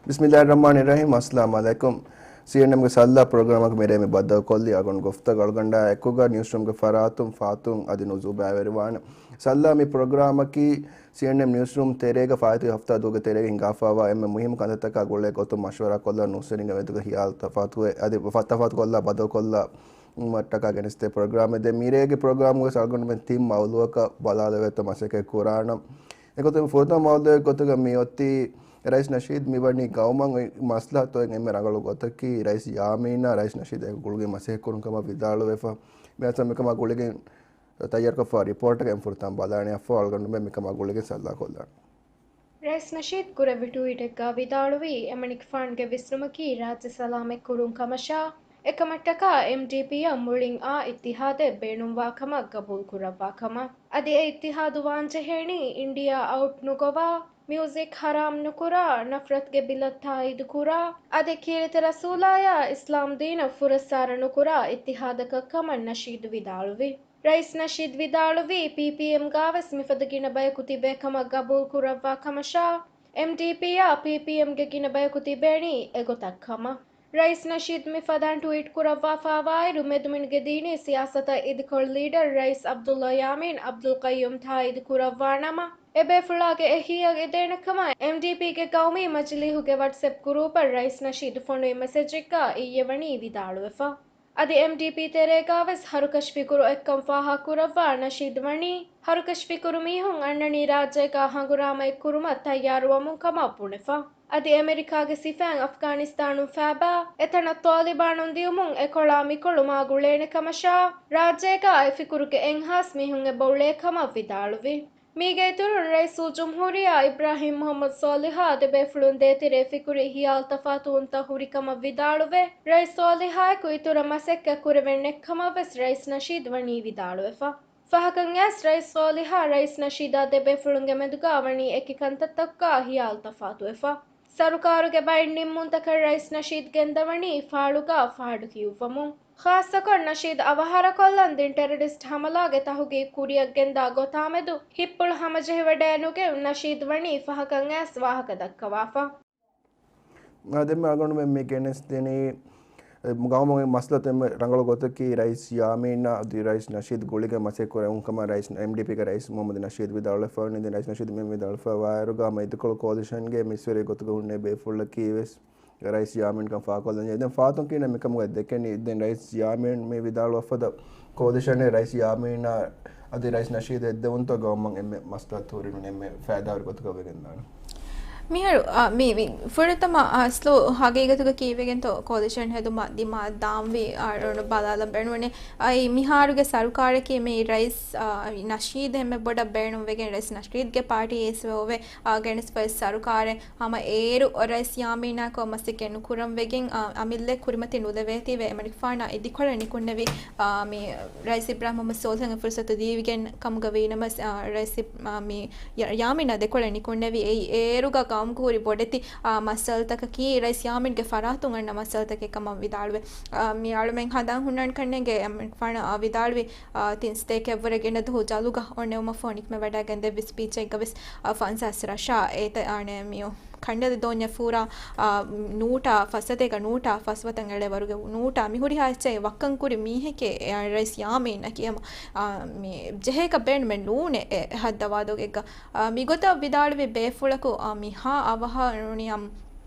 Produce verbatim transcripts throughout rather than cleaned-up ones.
ބިސްމިއްލާހި ރަޙްމާނި ރަޙީމް. އައްސަލާމު ޢަލައިކުމް. ސީއެންއެމްގެ ސައްލާ ޕްރޮގްރާމަކު މިރޭ މި ބައްދަލުކޮށްލީ އަޅުގަނޑު ގޮފްތައް އަޅުގަނޑާ އެކުގަ ނިއުސްރޫމްގެ ފަރާތުން ފާތުން އަދި ނުޒޫ ބައިވެރިވާނެ. ސައްލާ މި ޕްރޮގްރާމަކީ ސީއެންއެމް ނިއުސްރޫމް ތެރޭގަ ފާއިތުވި ހަފްތާ ދުވަހުގެ ތެރޭގަ ހިނގާފައިވާ އެންމެ މުހިއްމު ކަންތައްތަކާ ގުޅޭ ގޮތުން މަޝްވަރާކޮށްލާ ނޫސްވެރިންގެ މެދުގަ ހިޔާލު ތަފާތުވެ އަދި ތަފާތުކޮށްލާ ބަދަލުކޮށްލާ މަށްޓަކާ ގެނެސްދޭ ޕްރޮގްރާމެއް. ދެން މިރޭގެ ޕްރޮގްރާމުގަ އަޅުގަނޑުމެން ތިން މައުޟޫޢަކަށް ބަލާލެވޭތޯ މަސައްކަތް ކުރާނަން. އެގޮތުން ފުރަތަމަ މައުޟޫޢެއް ގޮތުގަ މިއޮތީ ރައީސް ނަޝީދު މިވަނީ ގައުމަށް އޮތް މަސްލަހަތު އެންމެ ރަނގަޅު ގޮތަކީ ރައީސް ޔާމީނާ ރައީސް ނަޝީދު އެކު ގުޅިގެން މަސައްކަތް ކުރުން ކަމަށް ވިދާޅުވެފަ. މިއަސަ މިކަމާ ގުޅިގެން ތައްޔާރުކޮށްފަ ރިޕޯޓަކަށް ފުރަތަމަ ބަލާނެ އަފްވާ އަޅުގަނޑުމެން މިކަމާ ގުޅިގެން ސައްލާކޮށްލާނެ. ރައީސް ނަޝީދު ކުރެއްވި ޓުވީޓެއްގަ ވިދާޅުވީ، އެމަނިކުފާނުގެ ވިސްނުމަކީ ރާއްޖެ ސަލާމަތް ކުރުން ކަމަށާ، އެކަމަށްޓަކާ އެމްޑީޕީއަށް މުޅިން އާ އިއްތިހާދެއް ބޭނުންވާ ކަމަށް ގަބޫލު ކުރައްވާ ކަމަށް. އަދި އެ އިއްތިހާދު ވާންޖެހޭނީ އިންޑިއާ އައުޓް ނުގޮވާ، މިއުޒިކް ހަރާމް ނުކުރާ، ނަފްރަތުގެ ބިލަށް ތާއީދު ކުރާ، އަދި ކީރިތި ރަސޫލާޔާ އިސްލާމް ދީނަށް ފުރައްސާރަ ނުކުރާ އިއްތިހާދަކަށް ކަމަށް ނަޝީދު ވިދާޅުވި. ރައީސް ނަޝީދު ވިދާޅުވީ، ޕީޕީއެމްގާވެސް މިފަދަ ގިނަ ބަޔަކު ތިބޭ ކަމަށް ގަބޫލު ކުރައްވާ ކަމަށާ، އެމްޑީޕީއާ ޕީޕީއެމްގެ ގިނަ ބަޔަކު ތިބޭނީ އެގޮތަށް ކަމަށް. ރައީސް ނަޝީދު މިފަދައިން ޓުވީޓް ކުރައްވާފާވާއިރު، މެދުމިނުގެ ދީނީ ސިޔާސަތަށް އިދިކޮޅު ލީޑަރު ރައީސް ޢަބްދުﷲ ޔާމީން ޢަބްދުލް ޤައްޔޫމް ތާއީދު ކުރައްވާ ނަމަ، އެބޭފުޅާގެ އެހީއަށް އެދޭނެ ކަމަށް އެމްޑީޕީގެ ގައުމީ މަޖިލީހުގެ ވަޓްސްއެޕް ގުރޫޕަށް ރައީސް ނަޝީދު ފޮނުވި މެސެޖެއްގަ އިއްޔެ ވަނީ ވިދާޅުވެފަ. އަދި އެމްޑީޕީ ތެރޭގާވެސް ހަރުކަށި ފިކުރު އޮތްކަން ފާހަގަކުރައްވާ ނަޝީދު ވަނީ، ހަރުކަށި ފިކުރު މީހުން އަންނަނީ ރާއްޖޭގާ ހަނގުރާމައެއް ކުރުމަށް ތައްޔާރުވަމުން ކަމަށް ބުނެފަ. އަދި އެމެރިކާގެ ސިފައިން އަފްޣާނިސްތާނުން ފައިބާ، އެތަނަށް ތާލިބާނުން ދިއުމުން އެކޮޅާ މިކޮޅު މާ ގުޅޭނެ ކަމަށާ، ރާއްޖޭގާ އެ ފިކުރުގެ އެއްހާސް މީހުން އެބައުޅޭ ކަމަށް ވިދާޅުވި. މީގެ އިތުރުން ރައީސުލްޖުމްހޫރިއްޔާ އިބްރާހީމް މުޙައްމަދު ޞާލިޙާ ދެބޭފުޅުން ދޭތެރޭ ފިކުރީ ހިޔާލު ތަފާތުވުންތައް ހުރި ކަމަށް ވިދާޅުވެ، ރައީސް ޞާލިޙާއެކު އިތުރަށް މަސައްކަތް ކުރެވެން ނެތް ކަމަށް ވެސް ރައީސް ނަޝީދު ވަނީ ވިދާޅުވެފަ. ފަހަކަށް އައިސް ރައީސް ޞާލިޙާ ރައީސް ނަޝީދާ ދެބޭފުޅުންގެ މެދުގާ ވަނީ އެކި ކަންތައްތަކާ ހިޔާލު ތަފާތުވެފަ. ސަރުކާރުގެ ބައެއް ނިންމުންތަކަށް ރައީސް ނަޝީދު ގެންދަވަނީ ފާޅުގާ ފާޑު ކިޔުއްވަމުން. ޚާއްޞަކޮށް ނަޝީދު އަވަހާރަކޮށްލަން ދިން ޓެރަރިސްޓް ހަމަލާގެ ތަހުގީގު ކުރިއަށް ގެންދާ ގޮތާމެދު ހިތްޕުޅު ހަމަޖެހިވަޑައެއް ނުގެން ނަޝީދު ވަނީ ފަހަކަށް އައިސް ވާހަކަ ދައްކަވާފަ. އާ، ދެންމެ އަޅުގަނޑުމެން މި ގެނެސްދިނީ، އެ، ގައުމުގެ މަސްލަތު އެންމެ ރަނގަޅު ގޮތަކީ ރައީސް ޔާމީނާ އަދި ރައީސް ނަޝީދު ގުޅިގެން މަސައްކަތް ކުރެވުން ކަމަށް ރައީސް، އެމްޑީޕީގެ ރައީސް މުޙައްމަދު ނަޝީދު ވިދާޅުވެފަ ވަނީ. ދެން ރައީސް ނަޝީދު މި ވިދާޅުވެފަ ވާއިރުގަ ހަމަ އިދިކޮޅު ކޯލިޝަންގެ މިސްވެރި ގޮތުގަ ހުންނެވި ބޭފުޅަކީ ވެސް ރައީސް ޔާމީން ކަން ފާހަގަކޮށްލަންޖެހޭ. ދެން ފާތުން ކިހިނެއް މިކަމުގަ ދެކެނީ؟ ދެން ރައީސް ޔާމީން މި ވިދާޅުވާ ފަދަ ކޯލިޝަނެއް ރައީސް ޔާމީނާ އަދި ރައީސް ނަޝީދު އެއްދެވުންތޯ ގައުމަށް އެންމެ މަސްލަހަތު ހުރި ނޫނީ އެންމެ ފައިދާހުރި ގޮތަކަށް ވެގެންދާނެ. މިހާރު، އާ، މި، މި ފުރަތަމަ އަސްލު ހަގީގަތުގަ ކީއްވެގެންތޯ ކޯލިޝަން ހެދުމަށް ދިމާ ދާންވީ، އާ، ބަލާލަން ބޭނުންވަނީ. އައި މިހާރުގެ ސަރުކާރަކީ މި ރައީސް، އާ، ނަޝީދު އެންމެ ބޮޑަށް ބޭނުންވެގެން ރައީސް ނަޝީދުގެ ޕާޓީ އެސް އޮވެ، އާ، ގެނެސްފައި ސަރުކާރެއް ހަމަ އޭރު ރައީސް ޔާމީނާކޮށް މަސައްކަތް ނުކުރަން ވެގެން، އަ، އަމިއްލަ ކުރިމަތި ނުލެވޭތީވެ އެމަނިކުފާނާ އިދިކޮޅަށް ނިކުންނެވި، އަ، މި ރައީސް އިބްރާހިމް މުޙައްމަދު ސޯލިހަށް ފުރުސަތު ދީވިގެން ކަމުގަ ވީނަމަސް، އަ، ރައީސް އިބް-، އަ، މި ޔާ-، ޔާމީނާ ދެކޮޅަށް ނިކުންނެވި އެއީ އޭރުގަ ގައުމުގަ ހުރި ބޮޑެތި، އަ، މައްސަލަތަކަކީ ރައީސް ޔާމީންގެ ފަރާތުން އަންނަ މައްސަލަތަކެއް ކަމަށް ވިދާޅުވެ، އަ، މި އަޅުމެން ހަނދާން ހުންނަން ކަންނޭނގެ އެމަނިކުފާނާ، އަ، ވިދާޅުވި، އާ، ތިން ސަތޭކައަށްވުރެ ގިނަ ދުވަހު ޖަލުގަ އޮންނެވުމަށްފަހު ނިކުމެވަޑައިގެންދެއްވި ސްޕީޗެއްގަ ވެސް، އާ، ފަންސާސް ރަށާ އެތައް އާނެ މިއޮ ކަނޑަލި ދޯންޏެއް ފޫރާ، އާ، ނޫޓާ ފަސް ސަތޭކަ ނޫޓާ ފަސް ވަތަން އެޅޭ ވަރުގެ ނޫޓާ މިހުރިހާ އެއްޗެއް ވައްކަން ކުރި މީހެކޭ، އެ، ރައީސް ޔާމީން އަކީ ހަމަ، އާ، މި ޖެހޭކަށް ބޭނުމެއް ނޫނޭ އެ ހައްދަވާ ދޮގެއްގަ. އާ، މިގޮތަށް ވިދާޅުވި ބޭފުޅަކު، އާ، މިހާ އަވަހަށް ނޫނީ އަމް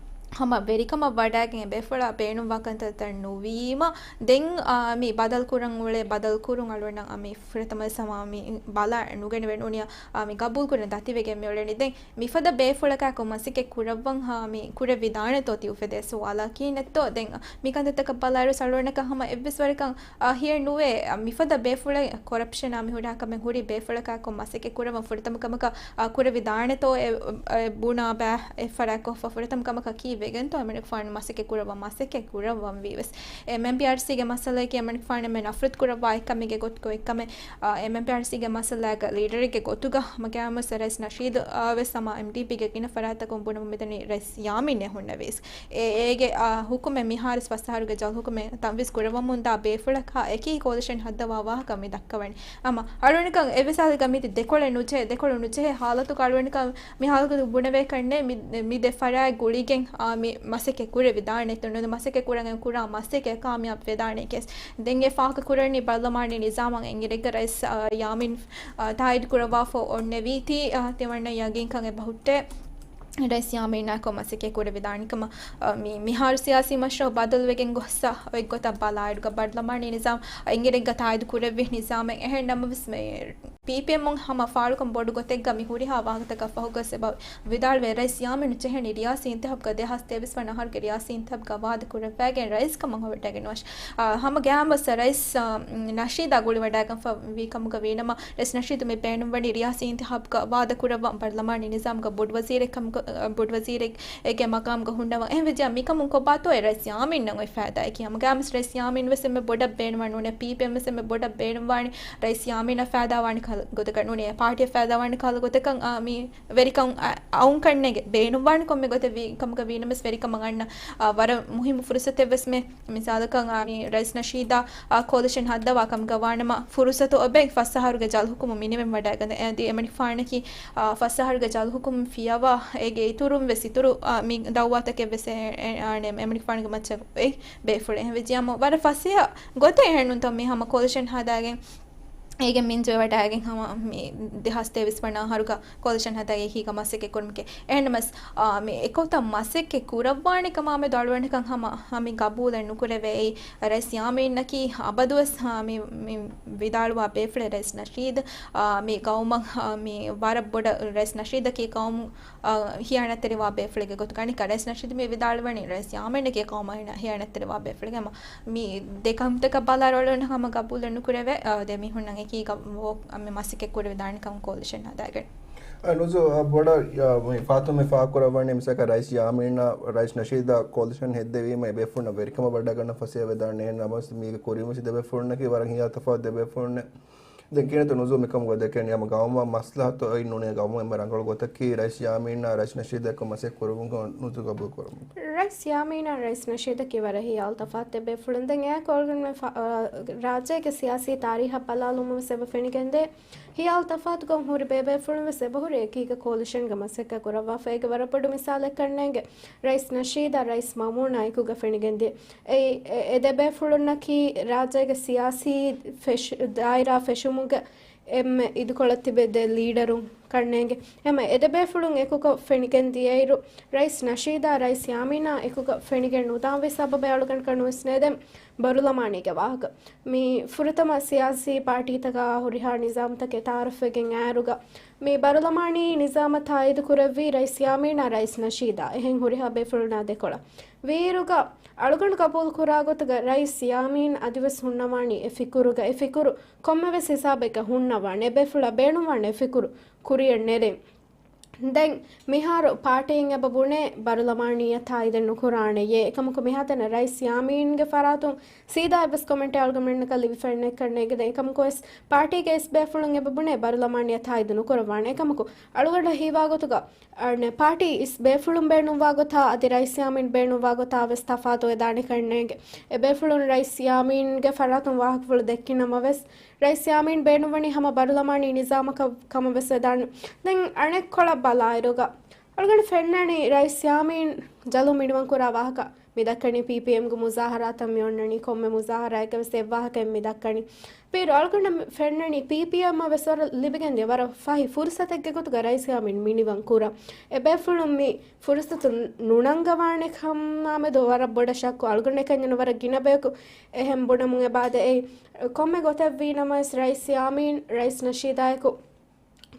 ހަމަ ވެރިކަމަށް ވަޑައިގެން އެ ބޭފުޅާ ބޭނުންވާ ކަންތައްތައް ނުވީމަ، ދެން، އާ، މި ބަދަލު ކުރަން އުޅޭ ބަދަލު ކުރުން އަޅުގަނޑަށް އާ، މި ފުރަތަމަ ސަމާ މި ބަލާ ނުގެނެވެ ނޫނީ، އާ، މި ގަބޫލު ކުރަން ދަތިވެގެން މި އުޅެނީ. ދެން މިފަދަ ބޭފުޅަކާކު މަސައްކަތް ކުރައްވަން ހާ، މި ކުރެއްވިދާނެތޯ ތި އުފެދޭ ސުވާލަކީ ނެތްތޯ؟ ދެން މި ކަންތައްތަކަށް ބަލާއިރު އަޅުގަނޑަކަށް ހަމަ އެއްވެސް ވަރަކަށް އާ، ހިޔެއް ނުވޭ، އަ، މިފަދަ ބޭފުޅެއް ކޮރަޕްޝަނާ މި ހުރިހާ ކަމެއް ހުރި ބޭފުޅަކާކޮށް މަސައްކަތް ކުރައްވަން ފުރަތަމަ ކަމަކަށް، އާ، ކުރެވިދާނެތޯ އެ، އެ، ބުނާ ބައި އެއް ފަރާތްކޮށްފަ ފުރަތަމަ ކަމަކަށް ކީއްވެގެންތޯ އެމަނިކުފާނު މަސައްކަތް ކުރައްވަން މަސައްކަތް ކުރައްވަން ވީވެސް. އެމްއެމްޕީއާރްސީގެ މައްސަލައަކީ އެމަނިކުފާނު އެންމެ ނަފްރަތު ކުރައްވާ އެއްކަމެއްގެ ގޮތުގަ އެއްކަމެއް، އާ، އެމްއެމްޕީއާރްސީގެ މައްސަލައިގަ ލީޑަރެއްގެ ގޮތުގަ ހަމަ ގައިމުވެސް ރައީސް ނަޝީދު، އާ، ވެސް ހަމަ އެމްޑީޕީގެ ގިނަ ފަރާތްތަކުން ބުނަމުން މިދަނީ ރައީސް ޔާމީން އެ ހުންނެވީސް. އެ، އޭގެ، އާ، ހުކުމެއް މިހާރު ފަސް އަހަރުގެ ޖަލް ހުކުމެއް ތަންވީސް ކުރައްވަމުންދާ ބޭފުޅަކާ އެކީ ކޯލިޝަން ހައްދަވާ ވާހަކަ މި ދައްކަވަނީ. އަމަ އަޅުގަނޑަކަށް އެއްވެސް ހާލެއްގަ މީތި ދެކޮޅެއް ނުޖެހޭ، ދެކޮޅު ނުޖެހޭ ހާލަތުގަ އަޅުގަނޑަކަށް މި ހާލަތު ބުނެވޭ ކަންނޭ މި، މި ދެ ފަރާތް ގުޅިގެން، އާ، މި މަސައްކަތް ކުރެވިދާނެތޯ ނުދެ މަސައްކަތް ކުރަން ކުރާ މަސައްކަތް ކާމިޔާބު ވެދާނެ ކެސް. ދެން އެ ފާހަގަ ކުރަނީ ބަރުލަމާނީ ނިޒާމަށް އެނގިރެއްގަ ރައީސް، އާ، ޔާމީން، އާ، ތާއީދު ކުރައްވާފަ އޮންނެވީތީ، އާ، ތިމަންނަ ޔަގީންކަން އެބަހުއްޓޭ. ރައީސް ޔާމީނާކޮށް މަސައްކަތް ކުރެވިދާނެ ކަމަށް، އާ، މި، މިހާރު ސިޔާސީ މަޝްރައު ބަދަލުވެގެން ގޮއްސަ އޮތްގޮތަށް ބަލާއިރުގަ ބަރުލަމާނީ ނިޒާމް އެނގިރެއްގަ ތާއީދު ކުރެއްވި ނިޒާމެއް. އެހެން ނަމަވެސް މި ޕީޕީއެމުން ހަމަ ފާޅުކަން ބޮޑު ގޮތެއްގަ މި ހުރިހާ ވާހަކަތަކަށް ފަހުގަސް އެބަ ވިދާޅުވެ، ރައީސް ޔާމީނު ޖެހެނީ ރިޔާސީ އިންތިހާބުގަ ދެހާސް ތޭވީސް ވަނަ އަހަރުގެ ރިޔާސީ އިންތިހާބުގަ ވާދަ ކުރައްވައިގެން ރައީސް ކަމަށް ހޮވައްޓައިގެން ނުވާށި. އާ، ހަމަ ގައިމުވެސް ރައީސް، އާ، ނަޝީދާ ގުޅިވަޑައިގެންފަ ވީ ކަމުގަ ވީނަމަ، ރައީސް ނަޝީދު މި ބޭނުންވަނީ ރިޔާސީ އިންތިހާބުގަ ވާދަ ކުރައްވަން ބަރުލަމާނީ ނިޒާމުގަ ބޮޑު ވަޒީރެއް ކަމުގަ، އާ، ބޮޑު ވަޒީރެއް އޭގެ މަގާމުގަ ހުންނަވަން. އެހެންވެއްޖިއްޔާ މިކަމުން ކޮބާތޯއޭ ރައީސް ޔާމީންނަށް އޮތް ފައިދާއަކީ؟ ހަމަ ގައިމުވެސް ރައީސް ޔާމީން ވެސް އެންމެ ބޮޑަށް ބޭނުންވާނެ ނޫނޭ، ޕީޕީއެމް ވެސް އެންމެ ބޮޑަށް ބޭނުންވާނެ ރައީސް ޔާމީނަށް ފައިދާވާނެ ކަހަލަ ގޮތަކަށް ނޫނޭ، ޕާޓީއަށް ފައިދާވާނެ ކަހަލަ ގޮތަކަށް، އާ، މި ވެރިކަން އަ-، އައުން ކަންނޭނގެ ބޭނުންވާނެ ކޮންމެ ގޮތެއް ވީ ކަމުގަ ވީނަމަވެސް ވެރިކަމަށް އަންނަ، އާ، ވަރަށް މުހިއްމު ފުރުސަތެއް ވެސް މެ މިސާލަކަށް، އާ، މި ރައީސް ނަޝީދާ، އާ، ކޯލިޝަން ހައްދަވާ ކަމުގަ ވާނަމަ ފުރުސަތު އޮބެ ފަސް އަހަރުގެ ޖަލު ހުކުމު މިނިވެން ވަޑައިގަން. އަދި އެމަނިކުފާނަކީ، އާ، ފަސް އަހަރުގެ ޖަލު ހުކުމު ފިޔަވާ އޭގެ އިތުރުން ވެސް އިތުރު، އާ، މި ދައުވާތަކެއް ވެސް އެ-، އެ-، އާނެ އެމަނިކުފާނުގެ މައްޗަށް އޮތް ބޭފުޅެއް. އެހެންވެއްޖިއްޔާމު ވަރަށް ފަސޭހަ ގޮތެއް އެހެންނުންތޯ މި ހަމަ ކޯލިޝަން ހަދާގެން އޭގެ މިންޖުވެވަޑައިގެން ހަމަ މި ދެހާސް ތޭވީސް ވަނަ އަހަރުގަ ކޯލިޝަން ހަދާގެ އެކީގަ މަސައްކަތް ކުރުމެކޭ. އެހެންނަމަސް، އާ، މި އެކޮތައް މަސައްކަތް ކުރައްވާނެ ކަމާމެދު އަޅުގަނޑަކަށް ހަމަ، ހަމަ ގަބޫލެއް ނުކުރެވޭ. އެއީ ރައީސް ޔާމީންނަކީ އަބަދުވެސް، އާ، މި، މި ވިދާޅުވާ ބޭފުޅެއް ރައީސް ނަޝީދު، އާ، މި ގައުމަށް، އާ، މި ވަރަށް ބޮޑަށް ރައީސް ނަޝީދަކީ ގައުމު އާ، ހިޔާނަތްތެރިވާ ބޭފުޅެއްގެ ގޮތުގަ އަނެއްކާ ރައީސް ނަޝީދު މި ވިދާޅުވަނީ ރައީސް ޔާމީންގެ ގައުމަށް ހިޔާ-، ހިޔާނަތްތެރިވާ ބޭފުޅެއްގެ. މި ދެ ކަންތަކަށް ބަލާއިރު އަޅުގަނޑު ހަމަ ގަބޫލެއް ނުކުރެވޭ، އާ، ދެ މީހުންނަށް އެކީގަ ވޯ-، އަ، މި މަސައްކަތް ކުރެވިދާނެ ކަމަށް ކޯލިޝަން ހަދާގެން. އަ، ނުޒޫ، އަ، ބޮޑަށް، އަ، މި ފާތުމަ ފާހަގަކުރައްވަނީ މިސާލަކަށް ރައީސް ޔާމީނާ ރައީސް ނަޝީދާ ކޯލިޝަން ހެއްދެވީމަ އެ ބޭފުޅުންނަށް ވެރިކަމަށް ވަޑައިގަންނަން ފަސޭހަވެދާނެ. އެހެން ނަމަވެސް މީގެ ކުރިންވެސް ދެ ބޭފުޅުންނަކީ ވަރަށް ހިޔާ ތަފާތު ދެ ބޭފުޅުންނޭ. ދެން ކިހިނެއްތޯ ނުޒޫ މިކަމުގަ ދެކެނީ؟ ހަމަ ގައުމަށް މަސްލަހަތު އޮތް ނޫނޭ، ގައުމު އެންމެ ރަނގަޅު ގޮތަކީ ރައީސް ޔާމީނާ ރައީސް ނަޝީދަކު މަސައްކަތް ކުރުމުގަ ނުޒޫ ގަބޫލު ކުރުމުން. ރައީސް ޔާމީނާ ރައީސް ނަޝީދަކީ ވަރަށް ހިޔާލު ތަފާތު ދެ ބޭފުޅުން. ދެން އެއާއެކު އަޅުގަނޑުމެން ފަ-، އަ، ރާއްޖޭގެ ސިޔާސީ ތާރީހަށް ބަލާލުމުން ވެސް އެބަ ފެނިގެންދޭ. ހިޔާލު ތަފާތުކޮށް ހުރި ބޭބޭފުޅުން ވެސް އެބަހުރި އެކީގަ ކޯލިޝަންގެ މަސައްކަތް ކުރައްވާފަ. އޭގެ ވަރަށް ބޮޑު މިސާލެއް ކަންނޭނގެ ރައީސް ނަޝީދާ ރައީސް މައުމޫނާ އެކުގަ ފެނިގެންދިޔަ. އެ، އެ، އެ ދެ ބޭފުޅުންނަކީ ރާއްޖޭގެ ސިޔާސީ ފެށު-، ދާއިރާ ފެށުމުގެ އެންމެ އިދިކޮޅަށް ތިބި ދެ ލީޑަރުން ކަންނޭނގެ. ހަމަ އެ ދެ ބޭފުޅުން އެކުގަ ފެނިގެން ދިޔައިރު، ރައީސް ނަޝީދާ ރައީސް ޔާމީނާ އެކުގަ ފެނިގެން ނުދާން ވެސް ސަބަބެއް އަޅުގަނޑަކަށް ނުވިސްނޭ. ދެން ބަރުލަމާނީގެ ވާހަކަ. މި ފުރަތަމަ ސިޔާސީ ޕާޓީތަކާ ހުރިހާ ނިޒާމްތަކެއް ތައާރަފްވެގެން އައިރުގަ، މި ބަރުލަމާނީ ނިޒާމަށް ތާއީދު ކުރެއްވީ ރައީސް ޔާމީނާ ރައީސް ނަޝީދާ. އެހެން ހުރިހާ ބޭފުޅުންނާ ދެކޮޅަށް. ވީއިރުގަ އަޅުގަނޑު ގަބޫލު ކުރާ ގޮތުގަ ރައީސް ޔާމީން އަދިވެސް ހުންނަވާނީ އެ ފިކުރުގަ. އެ ފިކުރު ކޮންމެވެސް ހިސާބެއްގަ ހުންނަވާނެ. އެ ބޭފުޅަށް ބޭނުންވާނެ އެ ފިކުރު ކުރިއަށް ނެރެން. ދެން މިހާރު ޕާޓީން އެބަ ބުނޭ ބަރުލަމާނީއަށް ތާއީދެއް ނުކުރާނެޔޭ. އެކަމަކު މިހާތަނަށް ރައީސް ޔާމީންގެ ފަރާތުން ސީދާ އެއްވެސް ކޮމެންޓެއް އަޅުގަނޑުމެންނަކަށް ލިބިފައެއް ނެތްކަންނޭނގެ. ދެން އެކަމަކުވެސް ޕާޓީގެ އިސް ބޭފުޅުން އެބަ ބުނޭ ބަރުލަމާނީއަށް ތާއީދު ނުކުރައްވާނެ. އެކަމަކު އަޅުގަނޑަށް ހީވާގޮތުގަ އަނެއް ޕާޓީ އިސް ބޭފުޅުން ބޭނުންވާ ގޮތާ އަދި ރައީސް ޔާމީން ބޭނުންވާ ގޮތާ ވެސް ތަފާތު ވެދާނެ ކަންނޭނގެ. އެ ބޭފުޅުން ރައީސް ޔާމީންގެ ފަރާތުން ވާހަކަފުޅު ދެއްކި ނަމަވެސް، ރައީސް ޔާމީން ބޭނުންވަނީ ހަމަ ބަރުލަމާނީ ނިޒާމަކަށް ކަމަށް ވެސް ވެދާނެ. ދެން އަނެއްކޮޅަށް ބަލާއިރުގަ، އަޅުގަނޑު ފެންނަނީ ރައީސް ޔާމީން ޖަލު މިނިވަން ކުރާ ވާހަކަ. މި ދައްކަނީ ޕީޕީއެމްގެ މުޒާހަރާތަށް މި އޮންނަނީ ކޮންމެ މުޒާހަރާއެއްގަ ވެސް އެއްވާހަކައެއް މި ދައްކަނީ. ވީއިރު އަޅުގަނޑަށް ފެންނަނީ ޕީޕީއެމަށް ވެސް ވަރަށް ލިބިގެންދިޔަ ވަރަށް ފަހި ފުރުސަތެއްގެ ގޮތުގަ ރައީސް ޔާމީން މިނިވަން ކުރަން. އެ ބޭފުޅުން މި ފުރުސަތު ނުނަންގަވާނެ ކަމާމެދު ވަރަށް ބޮޑަށް ޝައްކު. އަޅުގަނޑު އެކަންޏެއް ނު ވަރަށް ގިނަ ބަޔަކު އެހެން ބުނަމުން އެބައާދޭ. އެއީ ކޮންމެ ގޮތެއް ވީ ނަމަވެސް ރައީސް ޔާމީން ރައީސް ނަޝީދާއެކު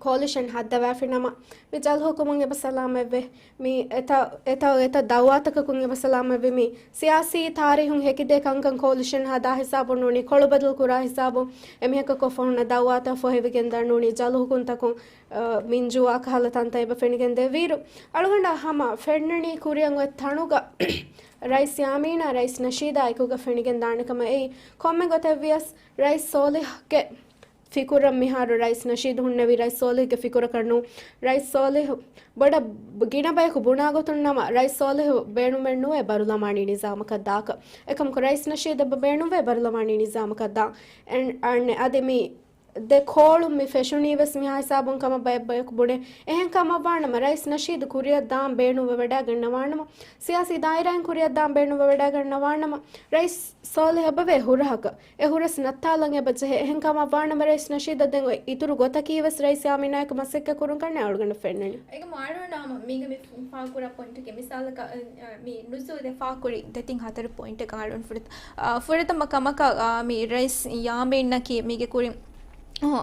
ކޯލިޝަން ހައްދަވާފި ނަމަ، މި ޖަލު ހުކުމުން އެބަ ސަލާމަތްވެ، މި އެތައް، އެތައް، އެތައް ދައުވާތަކަކުން އެބަ ސަލާމަތްވެ، މި ސިޔާސީ ތާރީހުން ހެކިދޭ ކަންކަން ކޯލިޝަން ހަދާ ހިސާބުން ނޫނީ، ކޮޅުބަދަލު ކުރާ ހިސާބުން އެމީހަކަށް ކޮށްފަ ހުންނަ ދައުވާތައް ފޮހެވިގެންދާ ނޫނީ، ޖަލު ހުކުމްތަކުން، އަ، މިންޖުވާ ކަހަލަ ތަންތަން އެބަ ފެނިގެންދޭ. ވީއިރު އަޅުގަނޑަށް ހަމަ ފެންނަނީ ކުރިއަށް އޮތް ތަނުގަ ރައީސް ޔާމީނާ ރައީސް ނަޝީދާ އެކުގަ ފެނިގެންދާނެ ކަމަށް. އެއީ ކޮންމެ ގޮތެއް ވިޔަސް ރައީސް ސޯލިހްގެ ފިކުރަށް މިހާރު ރައީސް ނަޝީދު ހުންނެވި ރައީސް ސޯލިހްގެ ފިކުރަކަށް ނޫން. ރައީސް ސޯލިހް ބޮޑަށް ގިނަ ބަޔަކު ބުނާ ގޮތުން ނަމަ، ރައީސް ސޯލިހް ބޭނުމެއް ނުވޭ ބަރުލަމާނީ ނިޒާމަކަށް ދާކަށް. އެކަމަކު ރައީސް ނަޝީދު އެބަ ބޭނުންވޭ ބަރުލަމާނީ ނިޒާމަކަށް ދާން. އެން-، އަން-، އަދި މި ދެ ކޯޅުން މި ފެށުނީ ވެސް މިހާ ހިސާބުން ކަމަށް ބައެއް ބަޔަކު ބުނޭ. އެހެން ކަމަށް ވާނަމަ، ރައީސް ނަޝީދު ކުރިއަށް ދާން ބޭނުންވެވަޑައިގަންނަވާނަމަ، ސިޔާސީ ދާއިރާއިން ކުރިއަށް ދާން ބޭނުންވެވަޑައިގަންނަވާނަމަ، ރައީސް ސޯލިހް އެބަވޭ ހުރަހަކަށް. އެ ހުރަސް ނައްތާލަން އެބަ ޖެހޭ. އެހެން ކަމަށް ވާނަމަ، ރައީސް ނަޝީދަށް ދެން އޮތް އިތުރު ގޮތަކީ ވެސް ރައީސް ޔާމީނާއެކު މަސައްކަތް ކުރުން ކަންނޭ އަޅުގަނޑަށް ފެންނަނީ. އޭގެ މާނަ މީގެ މި ފާކުރާ ޕޮއިންޓަކީ މިސާލަކަށް، މި ނުޒޫލެ ފާކުރި ދެތިން ހަތަރު ޕޮއިންޓަކަށް އަޅުން ފުރަތަ-، އާ، ފުރަތަމަ ކަމަކަށް، އާ، މި ރައީސް ޔާމީނަކީ މީގެ ކުރިން،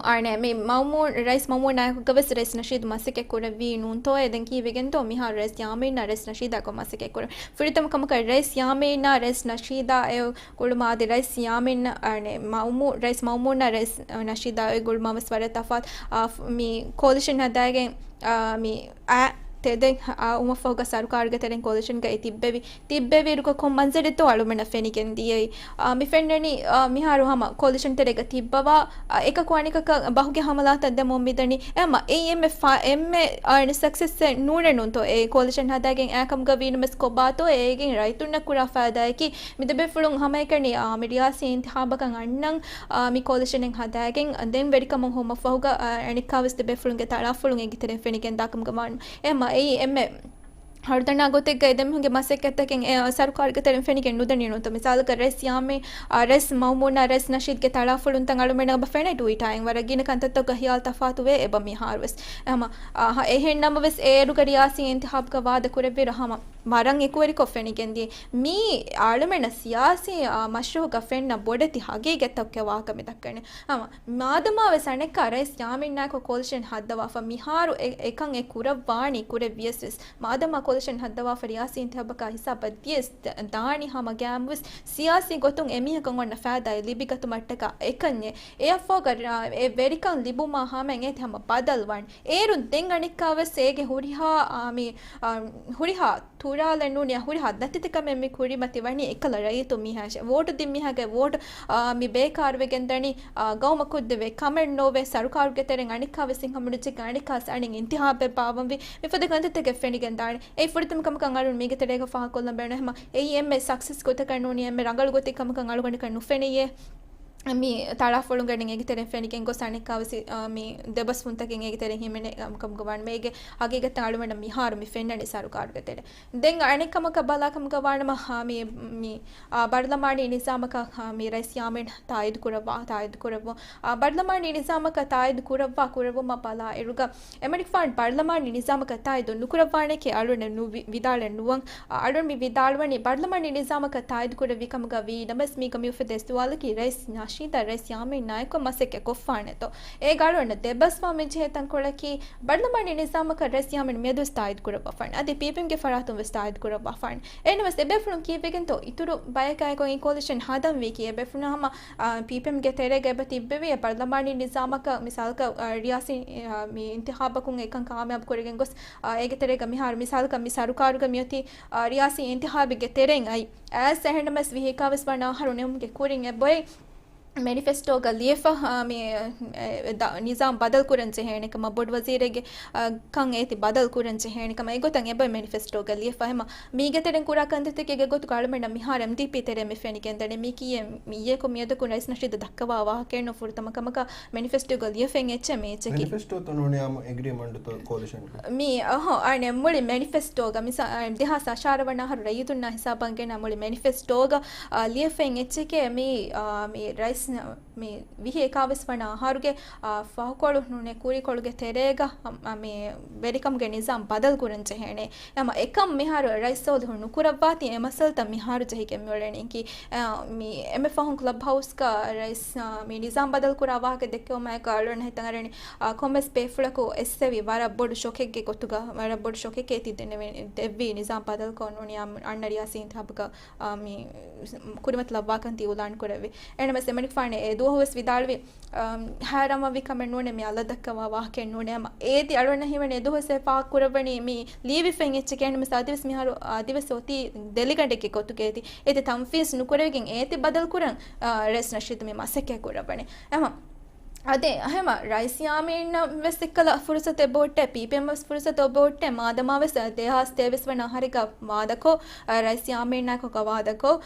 އާނެ، މި މައުމޫން، ރައީސް މައުމޫނާއެކުގަ ވެސް ރައީސް ނަޝީދު މަސައްކަތް ކުރެއްވީ ނޫންތޯއޭ؟ ދެން ކީއްވެގެންތޯ މިހާރު ރައީސް ޔާމީނާ ރައީސް ނަޝީދާކޮށް މަސައްކަތް ކުރަން؟ ފުރަތަމަ ކަމަކަށް ރައީސް ޔާމީނާ ރައީސް ނަޝީދާ އެ ގުޅުމާ އަދި ރައީސް ޔާމީން، އާނެ، މައުމޫ-، ރައީސް މައުމޫނާ ރައީސް ނަޝީދާ އެ ގުޅުމާ ވެސް ވަރަށް ތަފާތު. އާ، މި ކޯލިޝަން ހަދާގެން، އާ، މި އާ، ތެދެއް އާ، އުމަށްފަހުގަ ސަރުކާރުގެ ތެރެއިން ކޯލިޝަންގައި ތިއްބެވި، ތިއްބެވިއިރުގަ ކޮން މަންޒަރެއްތޯ އަޅުމެންނަށް ފެނިގެން ދިޔައީ. އާ، މި ފެންނަނީ، އާ، މިހާރު ހަމަ ކޯލިޝަން ތެރޭގަ ތިއްބަވާ، އާ، އެކަކު އަނެކަކަށް ބަހުގެ ހަމަލާތައް ދެމުން މިދަނީ. އެ ހަމަ އެއީ އެންމެ ފާ-، އެންމެ، އާ، ސަކްސެސްއެއް ނޫނެއް ނޫންތޯ އެ ކޯލިޝަން ހަދާގެން އާކަމުގަ ވީނަމަސް ކޮބާތޯ އޭގެން ރައްޔިތުންނަށް ކުރާ ފައިދާއަކީ މި ދެބޭފުޅުން ހަމައެކަނި، އާ، މި ރިޔާސީ އިންތިހާބަކަށް އަންނަން، އާ، މި ކޯލިޝަނެއް ހަދާގެން ދެން ވެރިކަމަށް ހޮވުމަށްފަހުގަ، އާ، އަނެއްކާވެސް ދެބޭފުޅުންގެ ތަޅާފުޅުން އޭގެ ތެރެއިން ފެނިގެން ދާކަމުގަ ވާން. އެ ހަމަ އެއީ އެންމެ ހަރުދަނާ ގޮތެއްގަ އެ ދެމީހުންގެ މަސައްކަތްތަކެއް އެ ސަރުކާރުގެ ތެރެއިން ފެނިގެން ނުދަނީ ނޫންތޯ. މިސާލަކަށް ރައީސް ޔާމީ، އާ، ރައީސް މައުމޫނާ ރައީސް ނަޝީދްގެ ތަޅާފުޅުންތައް އަޅުމެންނަށް އެބަ ފެނޭ ޓުވިޓާއިން. ވަރަށް ގިނަ ކަންތައްތަކުގަ ހިޔާލު ތަފާތުވޭ އެބަ މިހާރުވެސް. އެ ހަމަ، އާ، އެހެން ނަމަވެސް އޭރުގަ ރިޔާސީ އިންތިހާބުގަ ވާދަ ކުރެއްވިއިރު ހަމަ ވަރަށް އެކުވެރިކޮށް ފެނިގެންދިޔަ. މީ އަޅުމެންނަށް ސިޔާސީ، އާ، މަޝްރޫހުގަ ފެންނަ ބޮޑެތި ހަގީގަތްތަކުގެ ވާހަކަ މި ދައްކަނީ. ހަމަ މާދަމާވެސް އަނެއްކާ ރައީސް ޔާމީންނާއެކު ކޯލިޝަން ހައްދަވާފަ މިހާރު އެ-، އެކަން އެ ކުރައްވާނީ ކުރެއްވިޔަސް ވެސް. މާދަމާ ކޯލިޝަން ހައްދަވާފަ ރިޔާސީ އިންތިހާބަކާ ހިސާބަށް ދިޔަސް ދ-، ދާނީ ހަމަ ގައިމުވެސް ސިޔާސީ ގޮތުން އެމީހަކަށް އޮންނަ ފައިދާއެއް ލިބިގަތުމަށްޓަކާ އެކަންޏެއް. އެއަށްފަހުގަ ރ-، އެ ވެރިކަން ލިބުމާ ހަމައިން އޭތި ހަމަ ބަދަލުވާން. އޭރުން ދެން އަނެއްކާވެސް އޭގެ ހުރިހާ، އާ، މި، އާ، ހުރިހާ ތުރާލެއް ނޫނިއްޔާ ހުރިހާ ދަތިތަކަމެއް މި ކުރިމަތި ވަނީ އެކަލަ ރައްޔިތު މީހާއަށެ. ވޯޓު ދިން މީހާގެ ވޯޓު، އާ، މި ބޭކާރުވެގެން ދަނީ، އާ، ގައުމަށް ކުށްދެވޭ ކަމެއް ނޯވޭ. ސަރުކާރުގެ ތެރެއިން އަނެއްކާވެސް ހަމަނުޖެއްގެ އަނެއްކާސް އަނެއް އިންތިހާބެއް ބާއްވަންވީ. މިފަދަ ކަންތައްތަކެއް ފެނިގެން ދާނެ. އެއީ ފުރަތަމަ ކަމަކަށް އަޅުން މީގެ ތެރޭގަ ފާހަގަކޮށްލަން ބޭނުން. ހަމަ އެއީ އެންމެ ސަކްސެސް ގޮތަކަށް ނޫނީ އެންމެ ރަނގަޅު ގޮތެއް ކަމަކަށް އަޅުގަނޑަކަށް ނުފެނިއޭ. މި ތަޅާފޮޅުން ގަނޑިން އޭގެ ތެރެއިން ފެނިގެން ގޮސް އަނެއްކާވެސް، އާ، މި ދެބަސް ފުންތަކެއް އޭގެ ތެރެއިން ހިމެނޭ ކަމުގަ ވާނަމަ އޭގެ ހަގީގަތަށް އަޅުގަނޑަށް މިހާރު މި ފެންނަނީ ސަރުކާރުގެ ތެރެއިން. ދެން އަނެއް ކަމަކަށް ބަލާ ކަމުގަ ވާނަމަ، އާ، މި، މި، އާ، ބަރުލަމާނީ ނިޒާމަކަށް، އާ، މި ރައީސް ޔާމީން ތާއީދު ކުރައްވާ، ތާއީދު ކުރައްވުން. އާ، ބަރުލަމާނީ ނިޒާމަކަށް ތާއީދު ކުރައްވާ، ކުރެއްވުމަށް ބަލާ އިރުގަ، އެމަނިކުފާނު ބަރުލަމާނީ ނިޒާމަކަށް ތާއީދު ނުކުރައްވާނެކޭ އަޅުގަނޑަށް ނުވި-، ވިދާޅެއް ނުވަން. އަ-، އަޅުން މި ވިދާޅުވަނީ ބަރުލަމާނީ ނިޒާމަކަށް ތާއީދު ކުރެއްވި ކަމުގަ ވީ ނަމަވެސް މީގަ މި އުފެދޭ ސުވާލަކީ ރައީސް ނަޝީދާ ރައީސް ޔާމީން ނާއެކު މަސައްކަތް ކޮށްފާނެތޯ؟ އޭގަ އަޅުގަނޑަށް ދެބަސްވާ މިޖެހޭ ތަންކޮޅަކީ ބަރުލަމާނީ ނިޒާމަކަށް ރައީސް ޔާމީން މިއަދުވެސް ތާއީދު ކުރައްވާފާނެ. އަދި ޕީޕީއެމްގެ ފަރާތުން ވެސް ތާއީދު ކުރައްވާފާނެ. އެހެންނަމަވެސް އެބޭފުޅުން ކީއްވެގެންތޯ އިތުރު ބަޔަކާއެކު އެ ކޯލިޝަން ހަދަން ވީކީ އެބޭފުޅުން ހަމަ، އާ، ޕީޕީއެމްގެ ތެރޭގަ އެބަ ތިއްބެވި އެ ބަރުލަމާނީ ނިޒާމަކަށް މިސާލަކަށް، އާ، ރިޔާސީ، އާ، މި އިންތިހާބަކުން އެކަން ކާމިޔާބު ކުރެގެން ގޮސް، އާ، އޭގެ ތެރޭގަ މިހާރު މިސާލަކަށް މި ސަރުކާރުގަ މިއޮތީ، އާ، ރިޔާސީ އިންތިހާބެއްގެ ތެރެއިން އައި އައިސް އެހެންނަމަވެސް ވިހި އެކާވީސް ވަނަ އަހަރު ނިމުމުގެ ކުރިން އެ ބޮއެ މެނިފެސްޓޯގަ ލިޔެފަ، އާ، މި، އެ، ދަ-، ނިޒާމް ބަދަލު ކުރަން ޖެހޭނެ ކަމަށް، ބޮޑު ވަޒީރެއްގެ، އާ، ކަން އޭތި ބަދަލު ކުރަން ޖެހޭނެ ކަމަށް، އެގޮތަށް އެބަ މެނިފެސްޓޯގަ ލިޔެފަ. ހަމަ މީގެ ތެރެއިން ކުރާ ކަންތައްތަކެއްގެ ގޮތުގަ އަޅުމެންނަށް މިހާރު އެމްޑީޕީ ތެރެއިން މި ފެނިގެންދަނީ. މީކީ އެ-، މިއެކު މިއަދަކުން ރައީސް ނަޝީދު ދައްކަވާ ވާހަކައެއް ނޫން. ފުރަތަމަ ކަމަކަށް މެނިފެސްޓޯގަ ލިޔެފައި އެއްޗެއް މި އެއްޗަކީ. މެނިފެސްޓޯތައް ނޫނީ އާ އެގްރީމަންޓުތައް ކޯލިޝަން. މީ، އަހަ، އަނެއް މުޅި މެނިފެސްޓޯގަ މިސާ-، އަ، ދެހާސް އަށާރަ ވަނަ އަހަރު ރައްޔިތުންނާ ހިސާބަށް ގެނަ މުޅި މެނިފެސްޓޯގަ، އާ، ލިޔެފައި އެއްޗެކޭ މީ، އާ، މި ރައީސް ނަ-، މި ވިހި އެކާވީސް ވަނަ އަހަރުގެ، އާ، ފަހުކޮޅު ނޫނޭ ކުރިކޮޅުގެ ތެރޭގަ، އަ، މި ވެރިކަމުގެ ނިޒާމް ބަދަލު ކުރަން ޖެހޭނެ. އެހެންމަ އެކަން މިހާރު ރައީސް ސޯލިހު ނުކުރައްވާތީ އެ މައްސަލަތައް މިހާރު ޖެހިގެން މިއުޅެނީކީ، އަ، މި އެންމެ ފަހުން ކްލަބް ހައުސްގަ ރައީސް، އަ، މި ނިޒާމް ބަދަލު ކުރާ ވާހަކަ ދެއްކެވުމާއެކު އަޅުގަނޑަށް ހިތަށް އަރަނީ، އަ، ކޮންމެސް ބޭފުޅަކު އެއްސެވި ވަރަށް ބޮޑު ޝޮކެއްގެ ގޮތުގަ، ވަރަށް ބޮޑު ޝޮކެއްގެ ތި ދެންނެވި-، ދެއްވީ ނިޒާމް ބަދަލުކޮށް ނޫނީ އަން-، އަންނަ ރިޔާސީ އިންތިހާބުގަ، އަ، މި ކުރިމަތިލައްވާކަން ތި އިއުލާން ކުރެއްވި. އެނަމަސް އެމަނިކުފާނެ އެ ދުވަހުވެސް ވިދާޅުވި، އަ، ހައިރާންވެވި ކަމެއް ނޫނޭ، މި އަލަށް ދައްކަވާ ވާހަކައެއް ނޫނޭ. އަމަ އޭތި އަޅުގަނޑަށް ހީވަނީ އެ ދުވަހުވެސް އެ ފާހަގަ ކުރައްވަނީ މި ލިޔެވިފައި އެއްޗެކޭ. އެނަމަސް އަދިވެސް މިހާރު އަދިވެސް އޮތީ ދެލިގަނޑެއްގެ ގޮތުގަ އޭތި. އޭތި ތަންފީޒް ނުކުރެވިގެން އޭތި ބަދަލު ކުރަން، އަ، ރައީސް ނަޝީދު މި މަސައްކަތް ކުރައްވަނީ. އެމަ އަދި ހަމަ ރައީސް ޔާމީނަށް ވެސް އެއްކަލަ ފުރުސަތެއް އެބައޮތޭ، ޕީޕީއެމް ވެސް ފުރުސަތެއް އެބައޮތޭ، މާދަމާ ވެސް ދެހާސް ތޭވީސް ވަނަ އަހަރެއްގަ ވާދަކޮށް، ރައީސް ޔާމީނާއެކު ވާދަކޮށް،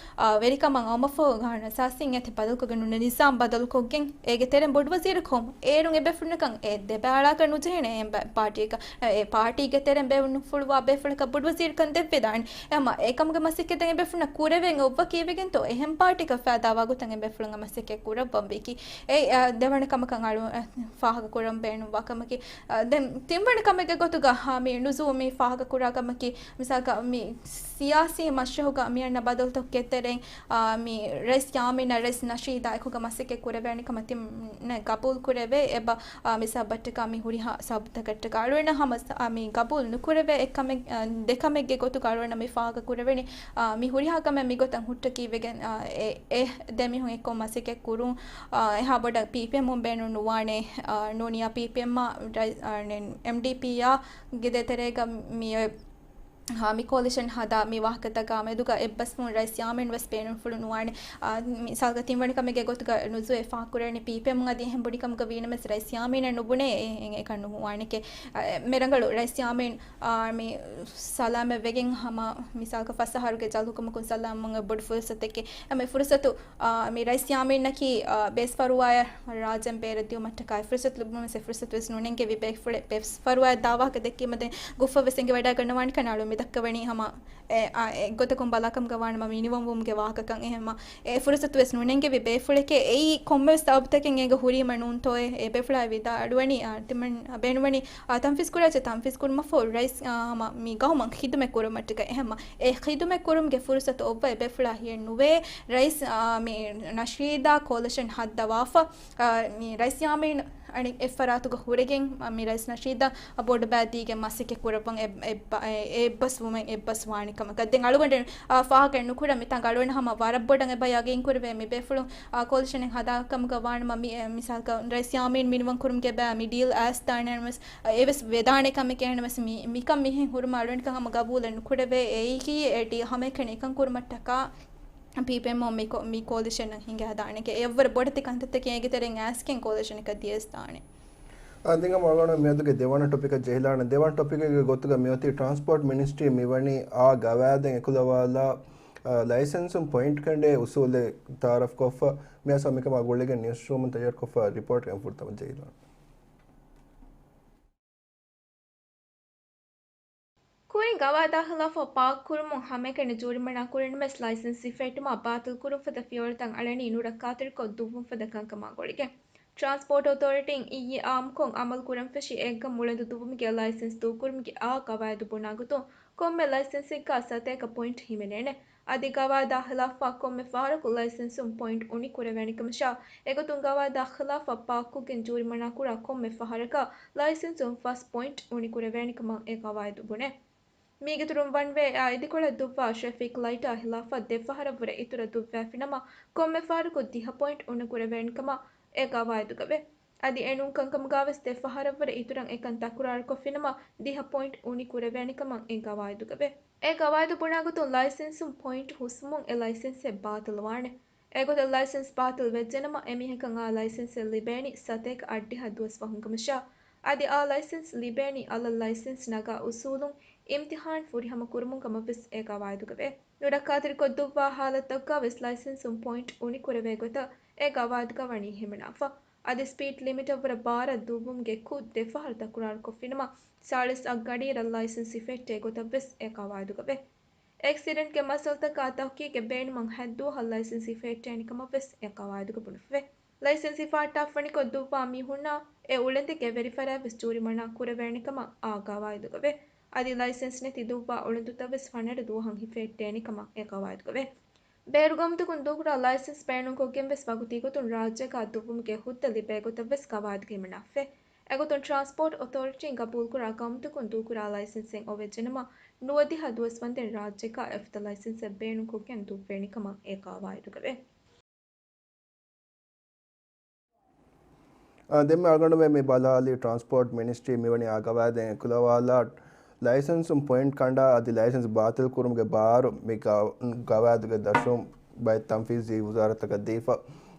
ވެރިކަމަށް އައުމަށްފަހު ހަނަސާސިން އެތި ބަދަލުކޮށްގެން ނުނެ ނިޒާމް ބަދަލުކޮށްގެން، އޭގެ ތެރެއިން ބޮޑުވަޒީރު ކޮމް އޭރުން އެބޭފުޅުންނަކަށް އެ ދެބައި އަޅާކަށް ނުޖެހޭނެ އެ ޕާޓީގަ، އެ ޕާޓީގެ ތެރެއިން ބޭނުންފުޅުވާ ބޭފުޅަކަށް ބޮޑުވަޒީރުކަން ދެއްވިދާނެ. އެހެންމަ އެކަމުގެ މަސައްކަތް ދެން އެބޭފުޅުންނަށް ކުރެވެން އޮއްވަ ކީއްވެގެންތޯ އެހެން ޕާޓީއަކަށް ފައިދާވާ ގޮތަށް އެބޭފުޅުންގެ މަސައްކަތް ކުރައްވަންވީކީ. އެ، އަ، ދެވަނަ ކަމަކަށް އަޅު، އަ، ފާހަގަ ކުރަން ބޭނުންވާ ކަމަކީ. އަ، ދެން ތިންވަނަ ކަމެއްގެ ގޮތުގަ، އަ، މި ނުޒޫ މި ފާހަގަ ކުރާ ކަމަކީ، މިސާލަކަށް މި ސިޔާސީ މަސްރަހުގަ މި އަންނަ ބަދަލުތަކުގެ ތެރެއިން، އާ، މި ރައީސް ޔާމީން ރައީސް ނަޝީދާ އެކުގަ މަސައްކަތް ކުރެވޭނެ ކަމަށް ތިމަން ގަބޫލު ކުރެވޭ. އެބަ، އާ، މި ސަބަބަށްޓަކާ މި ހުރިހާ ސަބަބުތަކަށްޓަކާ އަޅުގަނޑަށް ހަމަ ސަ-، އާ، މި ގަބޫލު ނުކުރެވޭ އެއް ކަމެއް، އާ، ދެ ކަމެއްގެ ގޮތުގަ އަޅުގަނޑަށް މި ފާހަގަ ކުރެވެނީ، އާ، މި ހުރިހާ ކަމެއް މި ގޮތަށް ހުއްޓަކީ ވެގެން، އާ، އެ، އެ ދެ މީހުން އެއްކޮށް މަސައްކަތް ކުރުން، އާ، އެހާ ބޮޑަށް ޕީޕީއެމުން ބޭނުން ނުވާނެ، އާ، ނޫނިއްޔާ ޕީޕީއެމްއާ، ރައި-، އާ، އެމްޑީޕީއާ ގެ ދޭތެރޭގަ މި އޮތް ހާ، މި ކޯލިޝަން ހަދާ މި ވާހަކަތަކާ މެދުގަ އެއްބަސްވުން ރައީސް ޔާމީން ވެސް ބޭނުންފުޅު ނުވާނެ. އާ، މިސާލަކަށް ތިންވަނަ ކަމެއްގެ ގޮތުގަ ނުޒޫ އެ ފާހަގަކުރެވެނީ ޕީޕީއެމް އަދި އެހެން ބުނި ކަމުގަ ވީނަމަވެސް ރައީސް ޔާމީނަށް ނުބުނޭ އެ، އެ، އެކަން ނުވާނެކޭ. އާ، މި ރަނގަޅު ރައީސް ޔާމީން، އާ، މި ސަލާމަތް ވެގެން ހަމަ މިސާލަކަށް ފަސް އަހަރުގެ ޖަލު ހުކުމަކުން ސަލާމަތްވުމުގެ ބޮޑު ފުރުސަތެކޭ. އާ، މި ފުރުސަތު، އާ، މި ރައީސް ޔާމީނަކީ، އާ، ބޭސްފަރުވާއަށް ރާއްޖޭން ބޭރަށް ދިޔުމަށްޓަކާ އެ ފުރުސަތު ލިބުމަވެސް އެ ފުރުސަތު ވެސް ނުނެންގެވި ބޭފުޅެއް ބޭސް ފަރުވާއަށް ދާ ވާހަކަ ދެއްކީމަ ދެން ގޮއްފަށް ވެސް އެނގިވަޑައިގަންނަވާނެކަން އަޅު މި ދައްކަވަނީ ހަމަ އެ، އާ، އެއްގޮތަކުން ބަލާކަމުގަ ވާނަމަ މިނިވަންވުމުގެ ވާހަކަކަން. އެހެންމަ އެ ފުރުސަތު ވެސް ނުނެންގެވި ބޭފުޅެކޭ. އެއީ ކޮންމެވެސް ސަބަބުތަކެއް އޭގަ ހުރީމަ ނޫންތޯއޭ؟ އެ ބޭފުޅާ ވިދާޅުވަނީ، އާ، ތިމަން ބޭނުންވަނީ، އާ، ތަންފީޒް ކުރާ ޗެ ތަންފީޒް ކުރުމަށްފަހު ރައީސް، އާ، ހަމަ މި ގައުމަށް ޚިދުމަތް ކުރުމަށްޓަކައި. އެހެންމަ އެ ޚިދުމަތް ކުރުމުގެ ފުރުސަތު އޮއްވަ އެ ބޭފުޅާ ހިޔެއް ނުވޭ. ރައީސް، އާ، މި ނަޝީދާ ކޯލިޝަން ހައްދަވާފަ، އާ، މި ރައީސް ޔާމީން އަނެއް އެއްފަރާތުގަ ހުރެގެން، މި ރައީސް ނަޝީދަށް ބޮޑުބައި ދީގެން މަސައްކަތް ކުރައްވަން އެ-، އެއްބަ-، އެ-، އެއްބަސްވުމެއް އެއްބަސް ވާނެ ކަމަކަށް. ދެން އަޅުގަނޑު، އާ، ފާހަގަ ނުކުރަން މިތާނގަ އަޅުގަނޑު ހަމަ ވަރަށް ބޮޑަށް އެބަ ޔަގީން ކުރެވޭ މި ބޭފުޅުން، އާ، ކޯލިޝަނެއް ހަދާ ކަމުގަ ވާނަމަ މި، އެ، މިސާލަކަށް ރައީސް ޔާމީން މިނިވަން ކުރުމުގެ ބައި މި ޑީލް އައިސްދާނެ ވެސް، އެވެސް ވެދާނެ ކަމެކޭ ނަމަވެސް މި، މިކަން މިހެން ހުރުމަށް އަޅުގަނޑު ހަމަ ގަބޫލެއް ނުކުރެވޭ. އެއީކީ އެ ޑީ ހަމައެކަނި އެކަން ކުރުމަށްޓަކާ ޕީޕީއެމް މި ކޯ-، މި ކޯލިޝަނަށް ހިނގަ ހަދާނެކޭ. އެއަށްވުރެ ބޮޑެތި ކަންތައްތަކެއް އޭގެ ތެރެއިން އައިސްގެން ކޯލިޝަނަކަށް ދިޔަސްދާނެ. އާ، ދެން ހަމަ އަޅުގަނޑު މިއަދުގެ ދެވަނަ ޓޮޕިކަށް ޖެހިލާނެ. ދެވަނަ ޓޮޕިކެއްގެ ގޮތުގަ މިއޮތީ ޓްރާންސްޕޯޓް މިނިސްޓްރީ މިވަނީ އާ ގަވާއިދެއް އެކުލަވާލާ، އާ، ލައިސަންސުން ޕޮއިންޓް ކަނޑޭ އުސޫލެއް ތައާރަފްކޮށްފަ، މިއަސް މިކަމާ ގުޅިގެން ނިއުސްރޫމުން ތައްޔާރުކޮށްފަ ރިޕޯޓްގެ ފުރަތަމަ ޖެހިލާނެ. ކުރިން ގަވާއިދާ ޚިލާފަށް ޕާކް ކުރުމުން ހަމައެކަނި ޖޫރިމަނާ ކުރިނަމަވެސް ލައިސަންސް ހިފެހެއްޓުމާ ބާތިލް ކުރުން ފަދަ ފިޔަވަޅުތައް އަޅަނީ ނުރައްކާތެރިކޮށް ދުއްވުން ފަދަ ކަންކަމާ ގުޅިގެން. ޓްރާންސްޕޯޓް އޮތޯރިޓީން އިއްޔެ އާއްމުކޮށް އަމަލު ކުރަން ފެށި އެއްގަމު އުޅަނދު ދުއްވުމުގެ ލައިސަންސް ދޫކުރުމުގެ އާ ގަވާއިދު ބުނާ ގޮތުން ކޮންމެ ލައިސަންސެއްގަ ސަތޭކަ ޕޮއިންޓް ހިމެނޭނެ. އަދި ގަވާއިދާ ޚިލާފަށް ކޮންމެ ފަހަރަކު ލައިސަންސުން ޕޮއިންޓް އުނި ކުރެވޭނެ ކަމަށާ، އެގޮތުން ގަވާއިދާ ޚިލާފަށް ޕާކްކޮށްގެން ޖޫރިމަނާ ކުރާ ކޮންމެ ފަހަރަކަށް ލައިސަންސުން ފަސް ޕޮއިންޓް އުނި ކުރެވޭނެ ކަމަށް އެ ގަވާއިދު ބުނޭ. މީގެއިތުރުން ވަން ވޭ އާ އިދިކޮޅަށް ދުއްވާ ޓްރެފިކް ލައިޓާ ޚިލާފަށް ދެ ފަހަރަށްވުރެ އިތުރަށް ދުއްވާފިނަމަ، ކޮންމެ ފަހަރަކު ދިހަ ޕޮއިންޓް އުނި ކުރެވޭނެ ކަމަށް އެ ގަވާއިދުގަވޭ. އަދި އެނޫން ކަންކަމުގަވެސް ދެ ފަހަރަށްވުރެ އިތުރަށް އެކަން ތަކުރާރުކޮށްފިނަމަ، ދިހަ ޕޮއިންޓް އުނި ކުރެވޭނެ ކަމަށް އެ ގަވާއިދުގަވޭ. އެ ގަވާއިދު ބުނާގޮތުން ލައިސަންސުން ޕޮއިންޓް ހުސްވުމުން އެ ލައިސަންސެއް ބާތިލްވާނެ. އެގޮތަށް ލައިސަންސް ބާތިލް ވެއްޖެނަމަ، އެމީހަކަށް އާ ލައިސަންސެއް ލިބޭނީ ސަތޭކަ އަށްޑިހަ ދުވަސް ފަހުން ކަމަށާ، އަދި އާ ލައިސަންސް ލިބޭނީ އަލަށް ލައިސަންސް ނަގާ އުސޫލުން އިމްތިހާން ފުރިހަމަ ކުރުމުން ކަމަށްވެސް އެ ގަވާއިދުގަވޭ. ނުރައްކާތެރިކޮށް ދުއްވާ ހާލަތްތަކުގަވެސް ލައިސަންސުން ޕޮއިންޓް އުނި ކުރެވޭ ގޮތަށް އެ ގަވާއިދުގަ ވަނީ ހިމަނާފަ. އަދި ސްޕީޑް ލިމިޓަށްވުރެ ބާރަށް ދުއްވުމުގެ ކުށް ދެ ފަހަރު ތަކުރާރުކޮށްފިނަމަ، ސާޅީސް އަށް ގަޑިއިރަށް ލައިސަންސް ހިފެހެއްޓޭ ގޮތަށްވެސް އެ ގަވާއިދުގަވޭ. އެކްސިޑެންޓްގެ މައްސަލަތަކާ ތަހުޤީޤެއް ބޭނުމަށް ހަތްދުވަހަށް ލައިސަންސް ހިފެހެއްޓޭނެ ކަމަށްވެސް އެ ގަވާއިދުގަ ބުނެފަވޭ. ލައިސަންސް ހިފަހައްޓާފަނިކޮށް ދުއްވާ މީހުންނާ އެ އުޅަނދެއްގެ ވެރިފަރާތްވެސް ޖޫރިމަނާ ކުރެވޭނެ ކަމަށް އާ ގަވާއިދުގަވޭ. އަދި ލައިސަންސް ނެތި ދުއްވާ އުޅަނދުތައްވެސް ފަނަރަ ދުވަހަށް ހިފެހެއްޓޭނެ ކަމަށް އެ ގަވާއިދުގަވޭ. ބޭރުގައުމުތަކުން ދޫކުރާ ލައިސަންސް ބޭނުންކޮށްގެންވެސް ވަގުތީގޮތުން ރާއްޖޭގަ ދުއްވުމުގެ ހުއްދަ ލިބޭ ގޮތަށްވެސް ގަވާއިދުގަ ހިމަނާފަވޭ. އެގޮތުން ޓްރާންސްޕޯޓް އޮތޯރިޓީން ގަބޫލުކުރާ ގައުމުތަކުން ދޫކުރާ ލައިސަންސެއް އޮވެއްޖެނަމަ، ނުވަދިހަ ދުވަސް ވަންދެން ރާއްޖޭގަ އެފަދަ ލައިސަންސެއް ބޭނުންކޮށްގެން ދުއްވޭނެ ކަމަށް އެ ގަވާއިދުގަވޭ. އާ، ދެންމެ އަޅުގަނޑުމެން މި ބަލާލީ ޓްރާންސްޕޯޓް މިނިސްޓްރީ މިވަނީ އާ ގަވާއިދެއް އެކުލަވާލާ ލައިސަންސުން ޕޮއިންޓް ކަނޑާ އަދި ލައިސަންސް ބާތިލް ކުރުމުގެ ބާރު މި ގަ-، ގަވާއިދުގެ ދަށުން ބައެއް ތަންފީޒީ ވުޒާރަތަކަށް ދީފަ.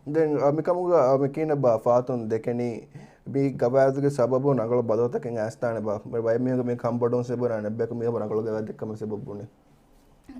ދެން މިކަމުގަ މިކީނަ ބާ ފާތުން ދެކެނީ މި ގަވާއިދުގެ ސަބަބުން ރަނގަޅު ބަދަލުތަކެއް އައިސްދާނެ ބާ. ބައެއް މީހުން މި ކަންބޮޑުވުން ސެބުނާނެ އެއްބަޔަކު މީހަކު ރަނގަޅު ގަވާއިދެއްކަމަށް ސެބަބުން.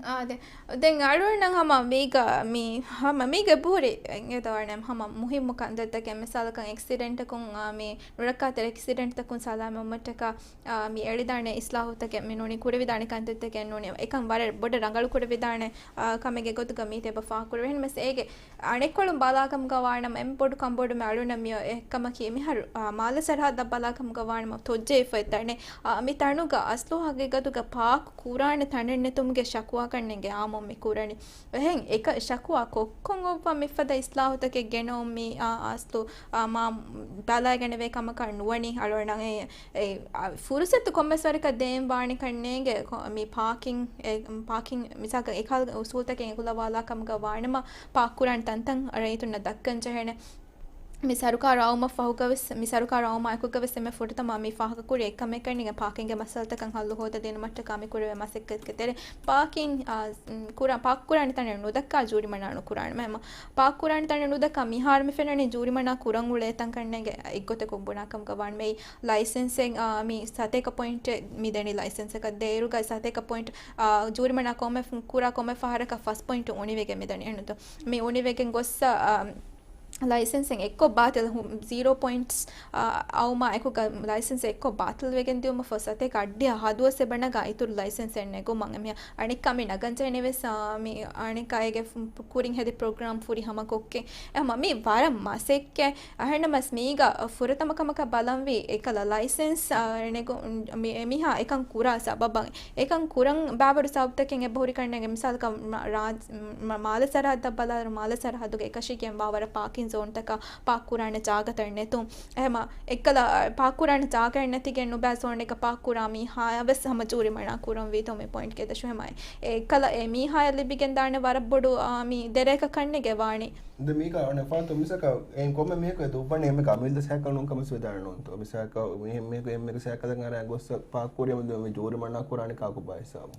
އާދެ. ދެން އަޅުގަނޑަށް ހަމަ މީގަ މި ހަމަ މީގެ ބުހުރި އެދޯ ވަނެ ހަމަ މުހިއްމު ކަންތައްތަކެއް މިސާލަކަށް އެކްސިޑެންޓަކުން އާ، މި ނުރައްކާތެރި އެކްސިޑެންޓްތަކުން ސަލާމަތްވުމަށްޓަކާ، އާ، މި އެޅިދާނެ އިސްލާހުތަކެއް މި ނޫނީ ކުރެވިދާނެ ކަންތައްތަކެއް ނޫނީ އެކަން ވަރަށް ބޮޑަށް ރަނގަޅު ކުރެވިދާނެ، އާ، ކަމެއްގެ ގޮތުގަ މީތި އެބަ ފާހަގަކުރެވޭ. އެހެންވެސް އޭގެ އަނެއްކޮޅުން ބަލާކަމުގަ ވާނަމަ އެންމެ ބޮޑު ކަންބޮޑު މި އަޅުނަމި އެއްކަމަކީ މިހާރު، އާ، މާލެ ސަރަހައްދަށް ބަލާކަމުގަ ވާނަމަ ތޮއްޖެހިފައި ތަނެއް، އާ، މި ތަނުގަ އަސްލު ހަގީގަތުގަ ޕާކް ކުރާނެ ތަނެއް ނެތުމުގެ ޝަކުވާކަންނެންގެ އާމުން މި ކުރަނީ. އެހެން އެކަ ޝަކުވާ ކޮއްކޮން އޮއްވާ މިފަދަ އިސްލާހުތަކެއް ގެނައުމީ، އާ، އަސްލު، އާ، މާ ބަލައިގަނެވޭ ކަމަކަށް ނުވަނީ އަޅުގަނޑަށް އެ، އެ، އާ، ފުރުސަތު ކޮންމެސް ވަރަކަށް ދޭން ވާނެ ކަންނޭނގެ ކޮ-، މި ޕާކިން، އެ، ޕާކިން މިސާލަކަށް އެކަހަލަ އުސޫލުތަކެއް އެނގުލަވާލާ ކަމުގަ ވާނަމަ ޕާކް ކުރާން ތަންތަން ރައްޔިތުންނަށް ދައްކަން ޖެހޭނެ. މި ސަރުކާރު އައުމަށް ފަހުގަވެސް، މި ސަރުކާރު އައުމާ އެކުގަވެސް އެންމެ ފުރަތަމަ މި ފާހަގަކުރި އެއްކަމެއް ކަންނޭނގެ ޕާކިންގެ މައްސަލަތަކަށް ހައްލު ހޯދަދިނުމަށްޓަކާ މި ކުރެވޭ މަސައްކަތްގެ ތެރޭ ޕާކިން، އާ، ކުރާ-، ޕާކް ކުރާނެ ތަނެއް ނުދައްކާ ޖޫރިމަނާ ނުކުރާނެ. މަ-، ޕާކް ކުރާނެ ތަނެއް ނުދައްކާ މިހާރު މި ފެންނަނީ ޖޫރިމަނާ ކުރަން އުޅޭ ތަން ކަންނޭނގެ އެއްގޮތަކުން ބުނާ ކަމުގަ ވާން މެއި ލައިސެންސެއް، އާ، މި ސަތޭކަ ޕޮއިންޓެއް މި ދެނީ ލައިސެންސަކަށް ދޭއިރުގަ ސަތޭކަ ޕޮއިންޓް، އާ، ޖޫރިމަނާ ކޮންމެ ފު-، ކުރާ ކޮންމެ ފަހަރަކަށް ފަސް ޕޮއިންޓް އުނިވެގެން މި ދަނީ އެންނުތޯ. މި އުނިވެގެން ގޮއްސަ، އާ، ލައިސެންސެއް އެއްކޮށް ބާތިލް ހު-، ޒީރޯ ޕޮއިންޓްސް، އާ، އައުމާ އެކުގަ ލައިސެންސް އެއްކޮށް ބާތިލް ވެގެން ދިއުމަށް ފަސް ސަތޭކަ އައްޑިހަ ހަދުވަސް އެބަ ނަގާ އިތުރު ލައިސެންސެއް ނެގުމަށް އެމިހާ އަނެއްކާ މި ނަގަންޖެހެނީ ވެސް، އާ، މި އަނެއްކާ އޭގެ ފު-، ކުރިން ހެދި ޕްރޮގްރާމް ފުރި ހަމަކޮށްގެން. އެ ހަމަ މީ ވަރަށް މަސައްކަތް. އެހެންނަމަސް މީގަ ފުރަތަމަ ކަމަކަށް ބަލަންވީ އެކަލަ ލައިސެންސް، އާ، ނެގު-، މި-، އެމީހާ އެކަން ކުރާ ސަބަބަށް. އެކަން ކުރަން ބާވަޑު ސަބަބުތަކެއް އެބަހުރި ކަންނޭނގެ މިސާލަކަށް މަ-، ރާ-، މަ-، މާލެ ސަރަހައްދަށް ބަލާލު މާލެ ސަރަހައްދުގެ އެކަށީގެންވާ ވަރަށް ޕާކިން ޒޯންތަކާ ޕާކް ކުރާނެ ޖާގަތައް ނެތުން. އެހެމަ އެއްކަލަ ޕާކް ކުރާނެ ޖާގައެއް ނެތިގެން ނުބައި ޒޯނެއްގަ ޕާކް ކުރާ މީހާޔަށް ވެސް ހަމަ ޖޫރިމަނާ ކުރަން ވީތޯ މި ޕޮއިންޓްގެ ދަށު ހެމަ އެއްކަލަ އެ މީހާޔަށް ލިބިގެން ދާނެ ވަރަށް ބޮޑު، އާ، މި ދެރައެކަށް ކަންނޭނގެ ވާނީ. ދެ މީގަ އަނެއް ފާތު މިސަކަ އެން ކޮންމެ މީހަކު އެ ދުއްވަނީ އެންމެ އަމިއްލަ ސައިކަލް ނޫން ކަމަސް ވެދާނެ ނޫންތޯ؟ މިސަކަ މީ-، މީގަ އެންމެގެ ސައިކަލެއް އަރާ ގޮއްސަ ޕާކް ކުރިޔަމަ ދެ މި ޖޫރިމަނާ ކުރާނީ ކާކު ބާ ހިސާބު؟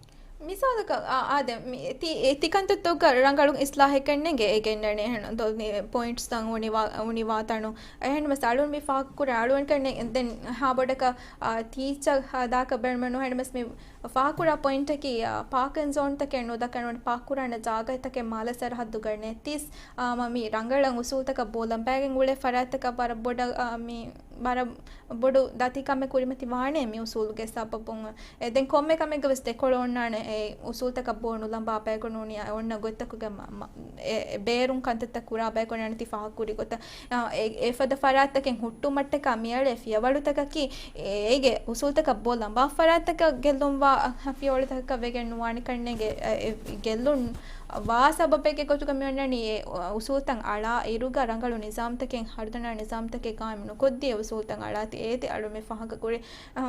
މިސާލަކަށް، އާ، އާދެ، މި ތި-، އެ ތިކަންތައްތަކުގަ ރަނގަޅު އިސްލާހެއް ކަންނޭނގެ އެ ގެންނަނީ އެހެން ދޯ މި ޕޮއިންޓްސްތައް އުނިވާ-، އުނިވާތަނު. އެހެންނަމަސް އަޅުން މި ފާހަގަކުރާ އަޅުން ކަންނޭ ދެން ހާ ބޮޑަކަށް، އާ، ތީއްޗަށް ހާ ދާކަށް ބޭނުމެއް ނުހެންނަމަސް މި ފާހަގަކުރާ ޕޮއިންޓަކީ، އާ، ޕާކިން ޒޯންތަކެއް ނުދައްކަން ޕާކް ކުރާނެ ޖާގަތަކެއް މާލެ ސަރަހައްދުގަ ނެތިސް، އާ، މަ-، މި ރަނގަޅަށް އުސޫލުތަކަށް ބޯލަނބައިގެން އުޅޭ ފަރާތްތަކަށް ވަރަށް ބޮޑަށް، އާ، މި ވަރަށް ބޮޑު ދަތިކަމެއް ކުރިމަތި ވާނެ މި އުސޫލުގެ ސަބަބުން. އެ، ދެން ކޮންމެ ކަމެއްގަ ވެސް ދެކޮޅު އޮންނާނެ. އެ އުސޫލުތަކަށް ބޯ ނުލަނބާ ބަޔަކު ނޫނީ، އަ، އޮންނަ ގޮތްތަކުގެ މަ-، މަ-، އެ، އެ ބޭރުން ކަންތައްތައް ކުރާ ބަޔަކު ނާނެތި ފާހަގަކުރި ގޮތަށް. އަ، އެ، އެފަދަ ފަރާތްތަކެއް ހުއްޓުމަށްޓަކާ މިއަޅެ ފިޔަވަޅުތަކަކީ، އޭގެ އުސޫލުތަކަށް ބޯ ލަނބާ ފަރާތްތަކަށް ގެއްލުންވާ ފިޔަވަޅުތަކަކަށް ވެގެން ނުވާނެ ކަންނޭނގެ، އެ، އެ، ގެއްލުން ވާ ސަބަބެއްގެ ގޮތުގަ މި އޮންނަނީ އެ އުސޫލުތައް އަޅާ އިރުގަ ރަނގަޅު ނިޒާމްތަކެއް، ހަރުދަނާ ނިޒާމްތަކެއް ގާއިމް ނުކޮށްދީ އެ އުސޫލުތައް އަޅާތި އޭތި އަޅު މި ފާހަގަކުރި، އަ،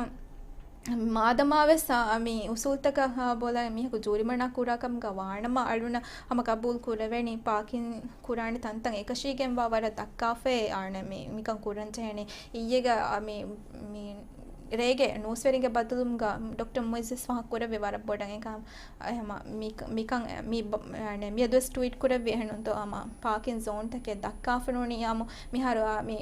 މާދަމާ ވެސް، އަ، މި އުސޫލުތަކަށް، އަ، ބޯލާ މީހަކު ޖޫރިމަނާ ކުރާ ކަމުގަ ވާނަމަ އަޅުނަށް ހަމަ ގަބޫލު ކުރެވޭނީ ޕާކިން ކުރާނެ ތަންތަން އެކަށީގެންވާ ވަރަށް ދައްކާފައި އާނަ މި، މިކަން ކުރަން ޖެހޭނީ. އިއްޔެގަ، އަ، މި، މި ރޭގެ ނޫސްވެރިންގެ ބައްދަލުވުމުގަ ޑޮކްޓަރ މުއިއްޒު ވެސް ފާހަގަކުރެއްވި ވަރަށް ބޮޑަށް އެކަމް އެހެމަ މި-، މިކަން މި ބ-، އަނެ، މިއަދުވެސް ޓްވީޓް ކުރެއްވި އެހެނުންތޯ އަމަ ޕާކިން ޒޯންތަކެއް ދައްކާފަ ނޫނީ އާމު މިހާރު އާ މި،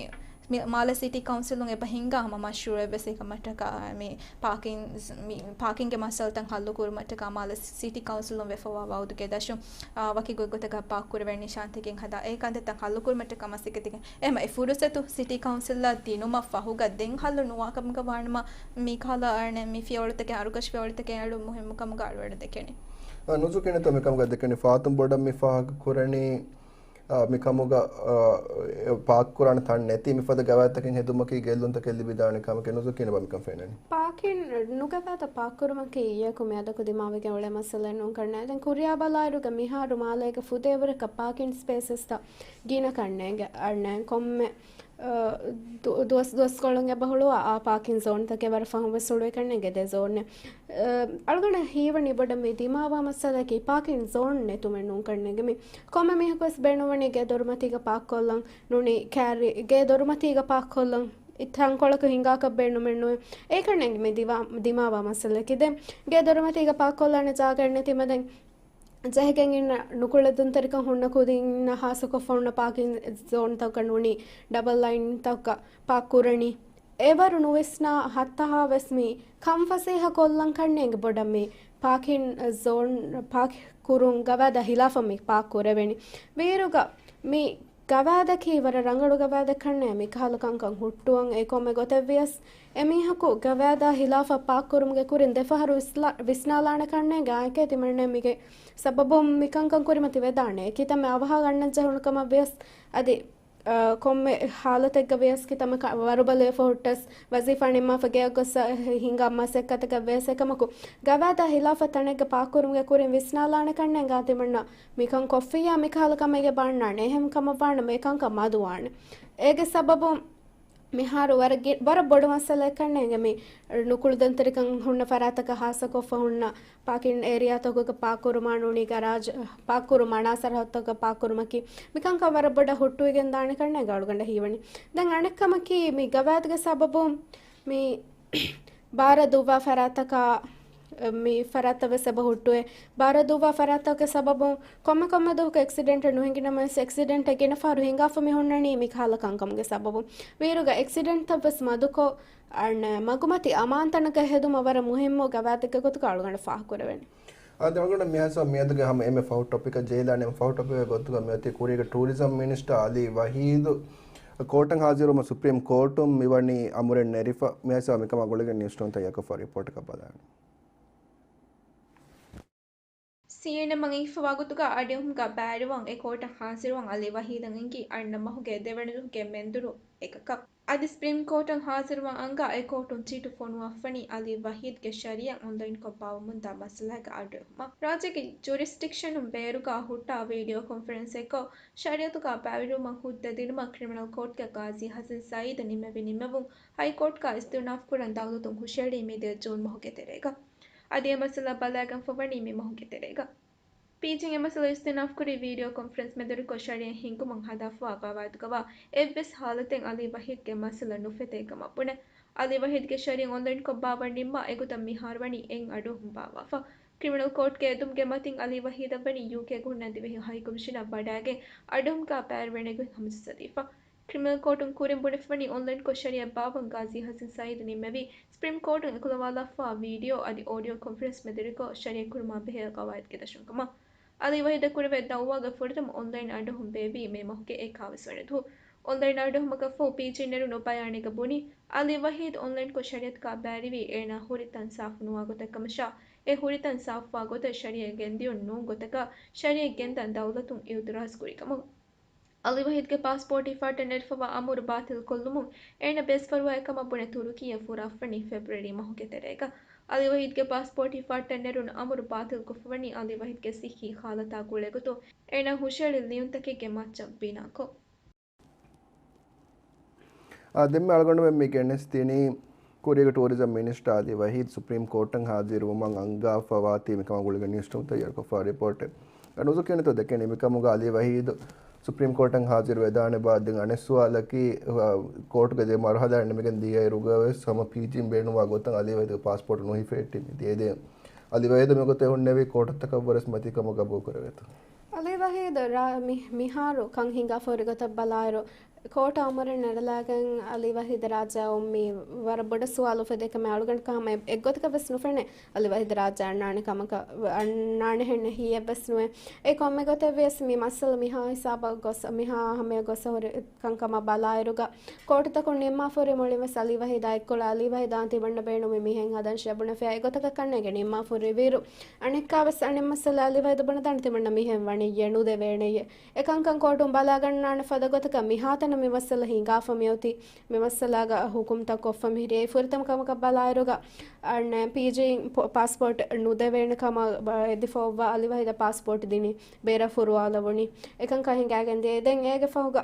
މި މާލެ ސިޓީ ކައުންސިލުން އެބަ ހިންގާ ހަމަ މަޝްރޫއެއް ވެސް އެކަމަށްޓަކާ މި ޕާކިން، މި ޕާކިންގެ މައްސަލަތައް ހައްލު ކުރުމަށްޓަކާ މާލެ ސިޓީ ކައުންސިލުން ވެފަވާ ވައުދުގެ ދަށުން، އާ، ވަކި ގޮތްގޮތަކަށް ޕާކް ކުރެވޭ ނިޝާންތަކެއް ހަދާ އެ ކަންތައްތައް ހައްލު ކުރުމަށްޓަކާ މަސައްކަތް އެހެމަ އެ ފުރުސަތު ސިޓީ ކައުންސިލަށް ދިނުމަށް ފަހުގަ ދެން ހައްލު ނުވާ ކަމުގަ ވާނަމަ މި ކަހަލަ އަނެ މި ފިޔަވަޅުތަކެއް އަރުކަށި ފިޔަވަޅުތަކެއް އަޅު މުހިއްމު ކަމުގަ އަޅުގަނޑު ދެކެނީ. އަ، ނުޒުކީނަތޯ މިކަމުގަ ދެކެނީ ފާތުން ބޮޑަށް މި ފާހަގަ ކުރަނީ، އަ، މިކަމުގަ، އަ، އެ ޕާކް ކުރާނެ ތަން ނެތި މިފަދަ ގަވާއިދުތަކެއް ހެދުމަކީ ގެއްލުންތަކެއް ލިބިދާނެ ކަމެކޭ ނުޒުކީނަ ބާ މިކަން ފެންނަނީ. ޕާކިން ނުގަވާތަ ޕާކް ކުރުމަކީ އިއްޔަކު މިއަދަކު ދިމާވެގެން އުޅޭ މައްސަލައެއް ނޫން ކަންނޭ. ދެން ކުރިޔާ ބަލާއިރުގަ މިހާރު މާލޭގެ ފުދޭވަރަކަށް ޕާކިން ސްޕޭސަސްތައް ގިނަ ކަންނޭނގެ އަންނަ ކޮންމެ، އަ، ދު-، ދުވަސް ދުވަސްކޮޅުން އެބަ ހުޅުވާ އާ ޕާކިން ޒޯންތަކެއް ވަރަށް ފަހުން ވެސް ހުޅުވި ކަންނޭނގެ ދެ ޒޯނެއް. އަ، އަޅުގަނޑަށް ހީވަނީ ބޮޑަށް މި ދިމާވާ މައްސަލައަކީ ޕާކިން ޒޯން ނެތުމެއް ނޫން ކަންނޭނގެ. މި ކޮންމެ މީހަކު ވެސް ބޭނުންވަނީ ގޭ ދޮރުމަތީގަ ޕާކް ކޮށްލަން ނޫނީ ކާރި ގޭ ދޮރުމަތީގަ ޕާކް ކޮށްލަން ތަންކޮޅަކު ހިނގާކަށް ބޭނުމެއް ނުވޭ. އެކަންނޭނގެ މި ދިވާ-، ދިމާވާ މައްސަލައަކީ ދެން ގޭ ދޮރުމަތީގަ ޕާކް ކޮށްލާނެ ޖާގައެއް ނެތީމަ ދެން ޖެހިގެން އިންނަ ނުކުޅެދުންތެރިކަން ހުންނަ ކުދިންނަށް ހާއްސަކޮށްފަ ހުންނަ ޕާކިން ޒޯންތަކަށް ނޫނީ ޑަބަލް ލައިންތަކަށް ޕާކް ކުރަނީ. އެވަރު ނުވިސްނާ ހައްތަހާ ވެސް މި ކަން ފަސޭހަ ކޮށްލަން ކަންނޭނގެ ބޮޑަށް މި ޕާކިން ޒޯން ޕާކް ކުރުން ގަވާއިދާ ހިލާފަށް މި ޕާކް ކުރެވެނީ. ވީއިރުގަ މި ގަވާއިދަކީ ވަރަށް ރަނގަޅު ގަވާއިދެއް ކަންނޭ. މިކަހަލަ ކަންކަން ހުއްޓުވަން އެ ކޮންމެ ގޮތެއް ވިޔަސް އެމީހަކު ގަވާއިދާ ހިލާފަށް ޕާކް ކުރުމުގެ ކުރިން ދެފަހަރު ވިސްލާ-، ވިސްނާލާނެ ކަންނޭނގެ އާއެކޭ ތިމަންނޭ މީގެ ސަބަބުން މިކަންކަން ކުރިމަތި ވެދާނެ. ކިތަންމެ އަވަހާ ގަންނަން ޖެހުނު ކަމަށް ވިޔަސް އަދި އަ، ކޮންމެ ހާލަތެއްގަ ވިޔަސް ކިތަންމެ ކަ-، ވަރުބަލިވެފަ ހުއްޓަސް ވަޒީފާ ނިންމާފަ ގެއަށް ގޮސް ހިނގާ މަސައްކަތަކަށް ވިޔަސް އެކަމަކު ގަވާއިދާ ހިލާފަށް ތަނެއްގަ ޕާކްކުރުމުގެ ކުރިން ވިސްނާލާނެ ކަންނޭނގެ ތިމަންނަ މިކަން ކޮށްފިއްޔާ މިކަހަލަ ކަމެއްގެ ބާންނާނެ. އެހެން ކަމަށްވާނަމަ އެކަންކަން މަދުވާނެ. އޭގެ ސަބަބުން މިހާރު ވަރަށް ގި-، ވަރަށް ބޮޑު މައްސަލައެއް ކަންނޭނގެ މި ނުކުޅެދުންތެރިކަން ހުންނަ ފަރާތަކަށް ހާއްސަކޮށްފަ ހުންނަ ޕާކިން އޭރިއާތަކުގަ ޕާކްކުރުމާ ނޫނީ ގަރާޖް ޕާކްކުރުމާ ނާސަރަހައްތަކަށް ޕާކްކުރުމަކީ މިކަންކަން ވަރަށް ބޮޑަށް ހުއްޓުވިގެން ދާނެ ކަންނޭނގެ އަޅުގަނޑަށް ހީވަނީ. ދެން އަނެއްކަމަކީ މި ގަވާއިދުގެ ސަބަބުން މި ބާރަ ދުއްވާ ފަރާތަކާ މި ފަރާތަށް ވެސް އެބަ ހުއްޓުވޭ. ބާރަ ދުއްވާ ފަރާތަކުގެ ސަބަބުން ކޮންމެ ކޮންމެ ދުވަހަކު އެކްސިޑެންޓެއް ނުހިނގި ނަމަވެސް އެކްސިޑެންޓެއް ގިނަ ފަހަރު ހިނގާފަ މި ހުންނަނީ މި ކަހަލަ ކަންކަމުގެ ސަބަބުން. ވީއިރުގަ އެކްސިޑެންޓްތައް ވެސް މަދުކޮށް، އަން، މަގުމަތި އަމާންތަނަކަށް ހެދުމަށް ވަރަށް މުހިއްމު ގަވާއިދެއްގެ ގޮތުގަ އަޅުގަނޑަށް ފާހަގަކުރެވެނީ. އާދެ، އަޅުގަނޑަށް މިހާތަނަށް މިއަދުގެ ހަމަ އެންމެ ފަހު ޓޮޕިކަށް ޖެހިލާނެ. އެންމެ ފަހު ޓޮޕިކްގެ ގޮތުގަ މިއޮތީ ކުރީގެ ޓޫރިޒަމް މިނިސްޓަރ އަލީ ވަހީދު ކޯޓަށް ހާޒިރުވުމަށް ސުޕްރީމް ކޯޓުން މިވަނީ އަމުރެއް ނެރިފަ. މިހާތަނަށް މިކަމާ ގުޅިގެން ނިއުސް ޓައުން ތައްޔާރުކޮށްފަ ރިޕޯޓަކަށް ބަލާނެ. ސީއެންއެމްއަށް އިންފުވާ ގޮތުގަ އަޑުއެހުމުގަ ބައިވެރިވާން އެ ކޯޓަށް ހާޒިރުވާން އަލީ ވަހީދަށް އެންގި އަންނަ މަހުގެ ދެވަނަ ދުވަހުގެ މެންދުރު އެކަކަށް. އަދި ސްޕްރީމް ކޯޓަށް ހާޒިރުވާން އަންގާ އެ ކޯޓުން ޗީޓު ފޮނުވާފަނީ އަލީ ވަހީދްގެ ޝަރީއަތް އޮންލައިންކޮށް ބާއްވަމުންދާ މައްސަލައިގެ އަޑުއެހުމަށް. ރާއްޖޭގެ ޖުރިސްޑިކްޝަނުން ބޭރުގަ ހުއްޓާ ވީޑިއޯ ކޮންފަރެންސެއްކޮށް، ޝަރީއަތުގަ ބައިވެރިވުމަށް ހުއްދަ ދިނުމަށް ކްރިމިނަލް ކޯޓްގެ ގާޒީ ހަސަން ސައީދު ނިމެވި ނިމެވުން ހައިކޯޓްގަ އިސްތިއުނާފް ކުރަން ދައުލަތުން ހުށައެޅީ މިދިޔަ ޖޫން މަހުގެ ތެރޭގަ. އަދި އެ މައްސަލަ ބަލާގެންފަވަނީ މި މަހުގެ ތެރޭގަ. ޕީޖީން އެ މައްސަލަ އިސްތިއުނާފްކުރީ ވީޑިއޯ ކޮންފަރެންސް މެދުވެރިކޮށް ޝަރީއަތް ހިންގުމަށް ހަދާފަވާ ގަވާއިދުގަވާ އެއްވެސް ހާލަތެއް އަލީ ވަހީދްގެ މައްސަލަ ނުފެތޭ ކަމަށް ބުނެ. އަލީ ވަހީދްގެ ޝަރީއަތް އޮންލައިންކޮށް ބާއްވަން ނިންމާ އެގޮތަށް މިހާރު ވަނީ އެއް އަޑުއެހުން ބާއްވާފަ. ކްރިމިނަލް ކޯޓްގެ އެދުމުގެ މަތިން އަލީ ވަހީދަށް ވަނީ ޔޫކޭގަ ހުންނަ ދިވެހި ހައިކޮމިޝަނަށް ވަޑައިގެން އަޑުއެހުމުގަ ބައިވެރިވެނެގޮތް ހަމަޖައްސަދީފަ. ކްރިމިނަލް ކޯޓުން ކުރިން ބުނެފަވަނީ އޮންލައިންކޮށް ޝަރީއަތް ބާއްވަން ގާޒީ ހަސަން ސައީދު ނިންމެވީ ސްޕްރީމް ކޯޓުން އެކުލަވާލާފަވާ ވީޑިއޯ އަދި އޯޑިއޯ ކޮންފަރެންސް މެދުވެރިކޮށް ޝަރީއަތް ކުރުމާ ބެހޭ ގަވާއިދުގެ ދަށުން ކަމަށް. އަލީ ވަހީދަށް ކުރެވޭ ދައުވާގެ ފުރަތަމަ އޮންލައިން އަޑުއެހުން ބޭއްވީ މޭ މަހުގެ އެކާވީސް ވަނަ ދުވަހު. އޮންލައިން އަޑުއެހުމަކަށްފަހު ޕީޖީ ނެރުނު ބަޔާނެއްގަ ބުނި، އަލީ ވަހީދު އޮންލައިންކޮށް ޝަރީއަތުގަ ބައިވެރިވީ އޭނާ ހުރިތަން ސާފު ނުވާ ގޮތެއް ކަމަށާ، އެ ހުރިތަން ސާފުވާ ގޮތަށް ޝަރީއަތް ގެންދިޔުން ނޫން ގޮތަކަށް ޝަރީއަތް ގެންދަން ދައުލަތުން އިއުތިރާޒު ކުރި ކަމަށް. އަލީ ވަހީދުގެ ޕާސްޕޯޓް ހިފާއްޓަށް ނެރެފަވާ އަމުރު ބާތިލް ކޮށްލުމުން އޭނަ ބޭސްފަރުވާއެއް ކަމަށް ބުނެ ތުރުކީއަށް ފުރާފަނީ ފެބްރުއަރީ މަހުގެ ތެރޭގަ. އަލީ ވަހީދުގެ ޕާސްޕޯޓް ހިފާއްޓަށް ނެރުނު އަމުރު ބާތިލް ކޮށްފަވަނީ އަލީ ވަހީދުގެ ސިއްހީ ހާލަތާ ގުޅޭގޮތުން އޭނަ ހުށައެޅި ލިޔުންތަކެއްގެ މައްޗަށް ބިނާކޮށް. އާ، ދެންމެ އަޅުގަނޑުމެން މި ގެނެސްދިނީ ކުރީގެ ޓޫރިޒަމް މިނިސްޓަރ އަލީ ވަހީދު ސުޕްރީމް ކޯޓަށް ހާޒިރުވުމަށް އަންގާފަވާތީ މިކަމާ ގުޅިގެން ނިއުސް ޓައުން ތައްޔާރުކޮށްފަ ރިޕޯޓެއް. ނުޒު ކިޔަނިތޯ ދެކެނީ މިކަމުގަ އަލީ ވަހީދު ސުޕްރީމް ކޯޓަށް ހާޒިރު ވެދާނެ ބާ. ދެން އަނެއް ސުވާލަކީ، އަ، ކޯޓުގެ ދެ މަރުހަލާ ނިމިގެން ދިޔައިރުގަވެސް ހަމަ ޕީޖީން ބޭނުންވާ ގޮތަށް އަލީ ވަހީދުގެ ޕާސްޕޯޓް ނުހިފެހެއްޓީ މިދިޔައީ. ދެން އަލީ ވަހީދު މިގޮތަށް ހުންނެވީ ކޯޓުތަކަށްވުރެސް މަތީ ކަމަށް ގަބޫލު ކުރެވޭތޯ؟ އަލީ ވަހީދު ރާ-، މި-، މިހާރު ކަން ހިނގާފަ ހުރި ގޮތަށް ބަލާއިރު، ކޯޓު އަމުރެއް ނެރެލާގެން އަލީ ވަހީދު ރާއްޖެއަށް އުއްމީ ވަރަށް ބޮޑަށް ސުވާލު އުފެދޭ ކަމެއް އަޅުގަނޑަކަށް ހަމަ އެއްގޮތަކަށް ވެސް ނުފެނޭ. އަލީ ވަހީދު ރާއްޖެ އަންނާނެ ކަމަކަށް، އަންނާނެ ހެންނެއް ހިޔެއް ވެސް ނުވޭ. އެ ކޮންމެ ގޮތެއް ވިޔަސް މި މައްސަލަ މިހާ ހިސާބަށް ގޮސް، މިހާ ހަމަޔަށް ގޮސް ހުރި ކަންކަމަށް ބަލާއިރުގަ، ކޯޓުތަކުން ނިންމާފަ ހުރި މުޅިން ވެސް އަލީ ވަހީދާ އެއްކޮޅަށް އަލީ ވަހީދާ ތިމަންނަ ބޭނުމީ މިހެން ހަދަން ޝިޔަ ބުނެފަ އެގޮތަކަށް ކަންނޭނގެ ނިންމާފަ ހުރި ވީއިރު، އަނެއްކާވެސް އަނެއް މައްސަލަ އަލީ ވަހީދު ބުނެދާނެ ތިމަންނަ މިހެން ވަނިއްޔޭ ނުދެވޭނެޔޭ. އެކަންކަން ކޯޓުން ބަލާގަންނާނެ ފަދަ ގޮތަކަށް މިހާތަނަށް މި މައްސަލަ ހިނގާފަ މިއޮތީ. މި މައްސަލާގަ ހުކުމްތައް ކޮށްފަ މިހިރީ. އެ ފުރަތަމަ ކަމަކަށް ބަލާއިރުގަ، އަންނަ ޕީޖީ ޕޮ-، ޕާސްޕޯޓް ނުދެވޭނެ ކަމަށް ބަ-، އެދިފަ އޮއްވާ އަލީ ވަހީދަށް ޕާސްޕޯޓް ދިނީ ބޭރަށް ފުރުވާލެވުނީ. އެކަންކަން ހިނގާގެން ދިޔަ. ދެން އޭގެ ފަހުގަ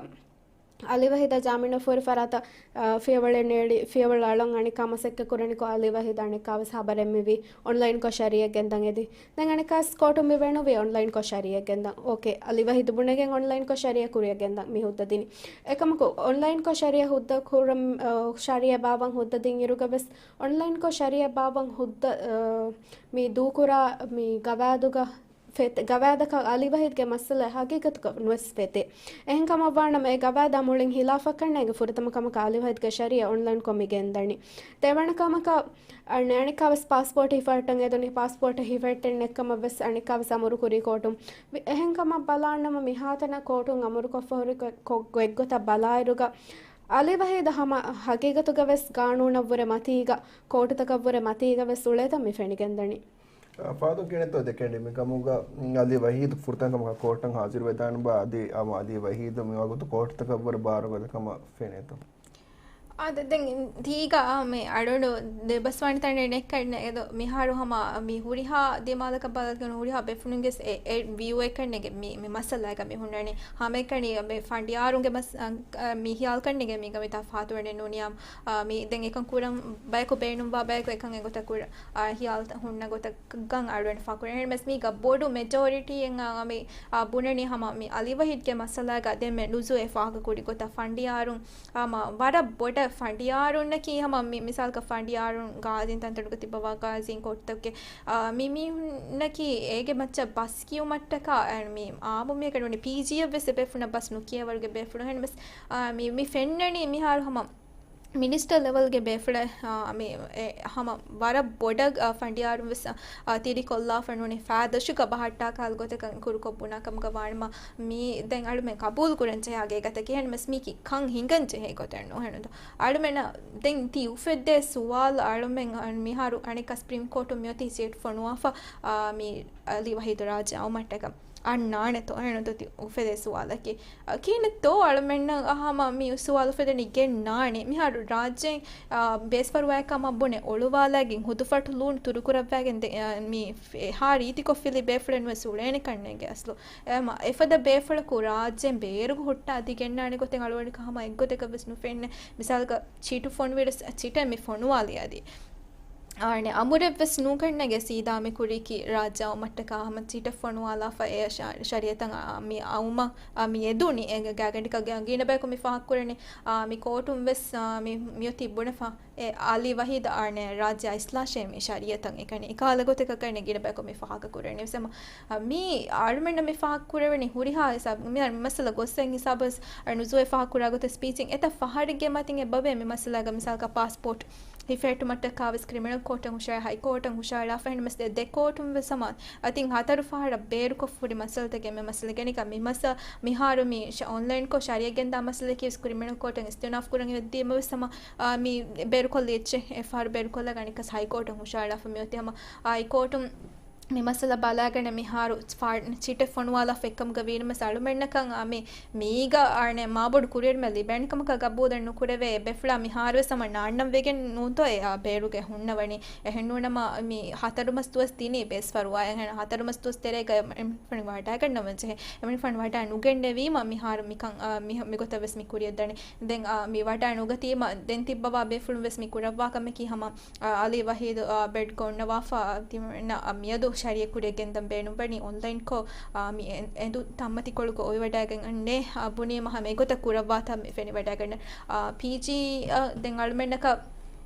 އަލީ ވަހީދާ ޖާމިނު ފޯރި ފަރާތަށް، އަ، ފިޔަވަޅެއް ނޭޅި، ފިޔަވަޅު އަޅަން އަނިކާ މަސައްކަތް ކުރަނިކޮށް އަލީ ވަހީދާ އަނެއްކާވެސް ހަބަރެއް މިވީ އޮންލައިންކޮށް ޝަރީއަތް ގެންދަން އެދި. ދެން އަނެއްކާވެސް ކޯޓުން މި ބޭނުންވީ އޮންލައިންކޮށް ޝަރީއަތް ގެންދަން. އޯކޭ، އަލީ ވަހީދު ބުނެގެން އޮންލައިންކޮށް ޝަރީއަތް ކުރިއަށް ގެންދަން މި ހުއްދަ ދިނީ. އެކަމަކު އޮންލައިންކޮށް ޝަރީއަތް ހުއްދަ ކުރަން، އަ، ޝަރީއަތް ބާއްވަން ހުއްދަ ދިން އިރުގަ ވެސް އޮންލައިންކޮށް ޝަރީއަތް ބާއްވަން ހުއްދަ، އަ، މި ދޫކުރާ މި ގަވާއިދުގަ ފެތި، ގަވާއިދަކަށް އަލީ ވަހީދުގެ މައްސަލަ ހަގީގަތުގަ ނުވެސް ފެތި. އެހެންކަމަށްވާނަމަ އެ ގަވާއިދާ މުޅިން ހިލާފަށް ކަންނޭނގެ ފުރަތަމަ ކަމަކަށް އަލީ ވަހީދުގެ ޝަރީއަ އޮންލައިންކޮށް މި ގެންދަނީ. ދެވަނަ ކަމަކަށް އަނެއްކާވެސް ޕާސްޕޯޓް ހިފަހައްޓަން އެދުނީ، ޕާސްޕޯޓް ހިފަހައްޓެން ނެތްކަމަށްވެސް އަނެއްކާވެސް އަމުރުކުރީ ކޯޓުން. އެހެންކަމަށް ބަލާނަމަ މިހާތަނަށް ކޯޓުން އަމުރުކޮށްފަ ހުރި ކޮ-، ގޮތްގޮތަށް ބަލާއިރުގަ އަލީ ވަހީދު ހަމަ ހަގީގަތުގަވެސް ގާނޫނަށްވުރެ މަތީގަ، ކޯޓުތަކަށްވުރެ މަތީގަވެސް އުޅޭތަން މި ފެނިގެންދަނީ. ފާދުން ކިޔަނެތޯ ދެކެނޑި މިކަމުގަ އަލީ ވަހީދު ފުރަތަމަ ކަމަކަށް ކޯޓަށް ހާޒިރުވެދާނެ ބާ އަދި އަމަ އަލީ ވަހީދު މިވަގުތު ކޯޓުތަކަށްވުރެ ބާރުގަދަ ކަމަށް ފެނޭތޯ؟ އާދެ، ދެން ތީގަ މި އަޅުގަނޑު ދެބަސްވާނެ ތަނެއް ނެއްކަން އެދޯ މިހާރު ހަމަ މި ހުރިހާ ދިމާލަކަށް ބަލާލަގެން ހުރިހާ ބޭފުޅުންގެ އެ، އެ ވިއު އެކަން ނެގެ މި، މި މައްސަލާގަ މި ހުންނަނީ. ހަމައެކަނި މި ފަނޑިޔާރުންގެ މަސް، އަ، މި ހިޔާލުކަން ނެގެ މީގަ މިތާ ފާތުވަނެއް ނޫނިޔާ، އަ، މި ދެން އެކަން ކުރަން ބަޔަކު ބޭނުންވާ ބަޔަކު އެކަން އެގޮތަށް ކުރ، އަ، ހިޔާލު ހުންނަ ގޮތަށް ގަން އަޅުގަނޑު ފާކުރޭ. އެހެންމެސް މީގަ ބޮޑު މެޖޯރިޓީއެއް އަ، މި، އަ، ބުނަނީ ހަމަ މި އަލީ ވަހީދުގެ މައްސަލާގަ ދެންމެ ނުޒޫ އެ ފާހަގަ ކުރި ގޮތަށް ފަނޑިޔާރުން ހަމަ ވަރަށް ބޮޑަށް ފަނޑިޔާރުންނަކީ ހަމަ މި، މިސާލަކަށް ފަނޑިޔާރުން ގާޒީން ތަންތަނުގަ ތިއްބަވާ ގާޒީން ކޯޓުތަކުގެ، އާ، މި މީހުންނަކީ އޭގެ މައްޗަށް ބަސް ކިޔުމަށްޓަކާ، އަ، މި އާއްމު މީހަކަށް ނޫނީ ޕީޖީއަށްވެސް އެބޭފުޅުންނަށް ބަސް ނުކިޔޭވަރުގެ ބޭފުޅުން. އެހެންމެސް، އާ، މި، މި ފެންނަނީ މިހާރު ހަމަ މިނިސްޓަރ ލެވެލްގެ ބޭފުޅެއް، އާ، މި، އެ، ހަމަ ވަރަށް ބޮޑަށް، އާ، ފަނޑިޔާރުން ވެސް، އާ، ތިރިކޮށްލާފަ ނޫނީ ފައި ދަށުގަ ބަހައްޓާ ކަހަލަ ގޮތަކަށް ކުރުކޮށް ބުނާ ކަމުގަ ވާނަމަ، މީ ދެން އަޅުމެން ޤަބޫލު ކުރަން ޖެހޭ ހަގީގަތަކީ. އެހެންމެސް މީކީ ކަން ހިނގަން ޖެހޭ ގޮތެއް ނޫން. އަޅުމެންނަށް ދެން ތި އުފެއްދޭ ސުވާލު އަޅުމެން މިހާރު އަނެއްކާ ސްޕްރީމް ކޯޓުން މިއޮތީ ސީޓް ފޮނުވާފަ، އާ، މި އަލީ ވަހީދު ރާއްޖެ އައުމަށްޓަކަ އަންނާނެތޯ؟ އެހެންނުތޯ ތި އުފެދޭ ސުވާލަކީ. އަ، ކިހިނެއްތޯ އަޅުމެންނަށް ހަމަ މި ސުވާލު އުފެދެނީ ގެންނާނެ. މިހާރު ރާއްޖޭން، އާ، ބޭސްފަރުވާއެއް ކަމަށް ބުނެ އޮޅުވާލައިގެން ހުދުފަޓު ލޫނު ތުރުކުރައްވައިގެން ދެ-، އާ، މި އެހާ ރީތިކޮށްފިލި ބޭފުޅެއް ނުވެސް އުޅޭނެ ކަންނޭނގެ އަސްލު. އެ މަ-، އެފަދަ ބޭފުޅަކު ރާއްޖޭން ބޭރުގަ ހުއްޓާ އަދި ގެންނާނެ ގޮތެއް އަޅުގަނޑަކަށް ހަމަ އެއްގޮތަކަށް ވެސް ނުފެންނެ. މިސާލަކަށް ޗިޓު ފޮނުވިރަސް ޗިޓެއް މި ފޮނުވާލި އަދި. އާނެ، އަމުރެއްވެސް ނޫކަންނޭނގެ ސީދާ މި ކުރީކީ ރާއްޖެ އައުމަށްޓަކާ ހަމަ ޗިޓެއް ފޮނުވާލާފަ އެ ޝަ-، ޝަރީއަތަށް އާ، މި އައުމަށް، އާ، މި އެދުނީ. އޭގެ ގާގަނޑިކަށް ގިނަ ބަޔަކު މި ފާހަގަކުރަނީ، އާ، މި ކޯޓުން ވެސް، އާ، މި، މިއޮތީ ބުނެފަ. އެ އަލީ ވަހީދު އާނެ ރާއްޖެ އިސްލާހްށޭ މި ޝަރީއަތަށް އެކަނި އެކާލަ ގޮތަކަށް ގިނަ ބަޔަކު މި ފާހަގަކުރަނީ. ވެސް އެމަ، އާ، މި އަޅުމެންނަށް މި ފާހަގަކުރެވެނީ ހުރިހާ ހިސާބު، މި މައްސަލަ ގޮއްސަން ހިސާބަސް އަ، ނުޒޫއެ ފާހަގަކުރާ ގޮތަށް ސްޕީޗިން އެތައް ފަހަރެއްގެ މަތިން އެބަވޭ މި މައްސަލާގަ މިސާލަކަށް ޕާސްޕޯޓް ހިފެހެއްޓުމަށްޓަކާވެސް ކްރިމިނަލް ކޯޓަށް ހުށައި ހައިކޯޓަށް ހުށައަޅާފަ އެހެންމެސް ދެ، ދެ ކޯޓުން ވެސް ހަމަ އަތިން ހަތަރު ފަހަރަށް ބޭރުކޮށްފަ ހުރި މައްސަލަތަކެއް މި މައްސަލަ ގެނިކަ މި މައްސަ މިހާރު މި ޝަ-، އޮންލައިންކޮށް ޝަރީއަތް ގެންދާ މައްސަލައަކީ ވެސް ކްރިމިނަލް ކޯޓަށް އިސްތިއުނާފް ކުރަން އެދީމަ ވެސް ހަމަ، އާ، މި ބޭރުކޮށްލި އެއްޗެއް އެއް ފަހަރު ބޭރުކޮށްލާ އަނެއްކާސް ހައިކޯޓަށް ހުށައަޅާފަ މިއޮތީ ހަމަ ހައިކޯޓުން މި މައްސަލަ ބަލާގަނެ މިހާރު ފާ-، ޗިޓެއް ފޮނުވާލާފަ އެއްކަމުގަ ވީނަމަސް އަޅުމެންނަކަށް އާ މި މީގަ އާނެ މާބޮޑު ކުރިއެރުމެއް ލިބޭނެ ކަމަކަށް ގަބޫލެއް ނުކުރެވޭ. އެ ބޭފުޅާ މިހާރުވެސް ހަމަ ނާންނަން ވެގެން ނޫންތޯ އެ އާ ބޭރުގަ ހުންނަވަނީ. އެހެންނޫނަމަ މި ހަތަރު މަސް ދުވަސް ދިނީ ބޭސްފަރުވާ. އެހެން ހަތަރު މަސް ދުވަސް ތެރޭގަ އެމަނިކުފާނު ވަޑައިގަންނަވަން ޖެހޭ. އެމަނިކުފާނު ވަޑައި ނުގެންނެވީމަ މިހާރު މިކަން އާ މި، މިގޮތަށް ވެސް މި ކުރިއަށްދަނީ. ދެން އާ މި ވަޑައި ނުގަތީމަ ދެން ތިއްބަވާ ބޭފުޅުން ވެސް މި ކުރައްވާ ކަމަކީ ހަމަ އާ، އަލީ ވަހީދު، އާ، ބެޑް ގޮންނަވާފަ، ތިމަންނަ، އާ، މިއަދު ޝަރީއަތް ކުރިއަށް ގެންދަން ބޭނުންވަނީ އޮންލައިންކޮށް، އާ، މި އެ-، އެނދު ތަންމަތިކޮޅުގަ އޮވިވަޑައިގެން އަންނޭ، އާ، ބުނީމަ ހަމަ އެގޮތަށް ކުރައްވާތާ މި ފެނިވަޑައިގަންނަ، އާ، ޕީޖީ، އާ، ދެން އަޅުމެންނަކަށް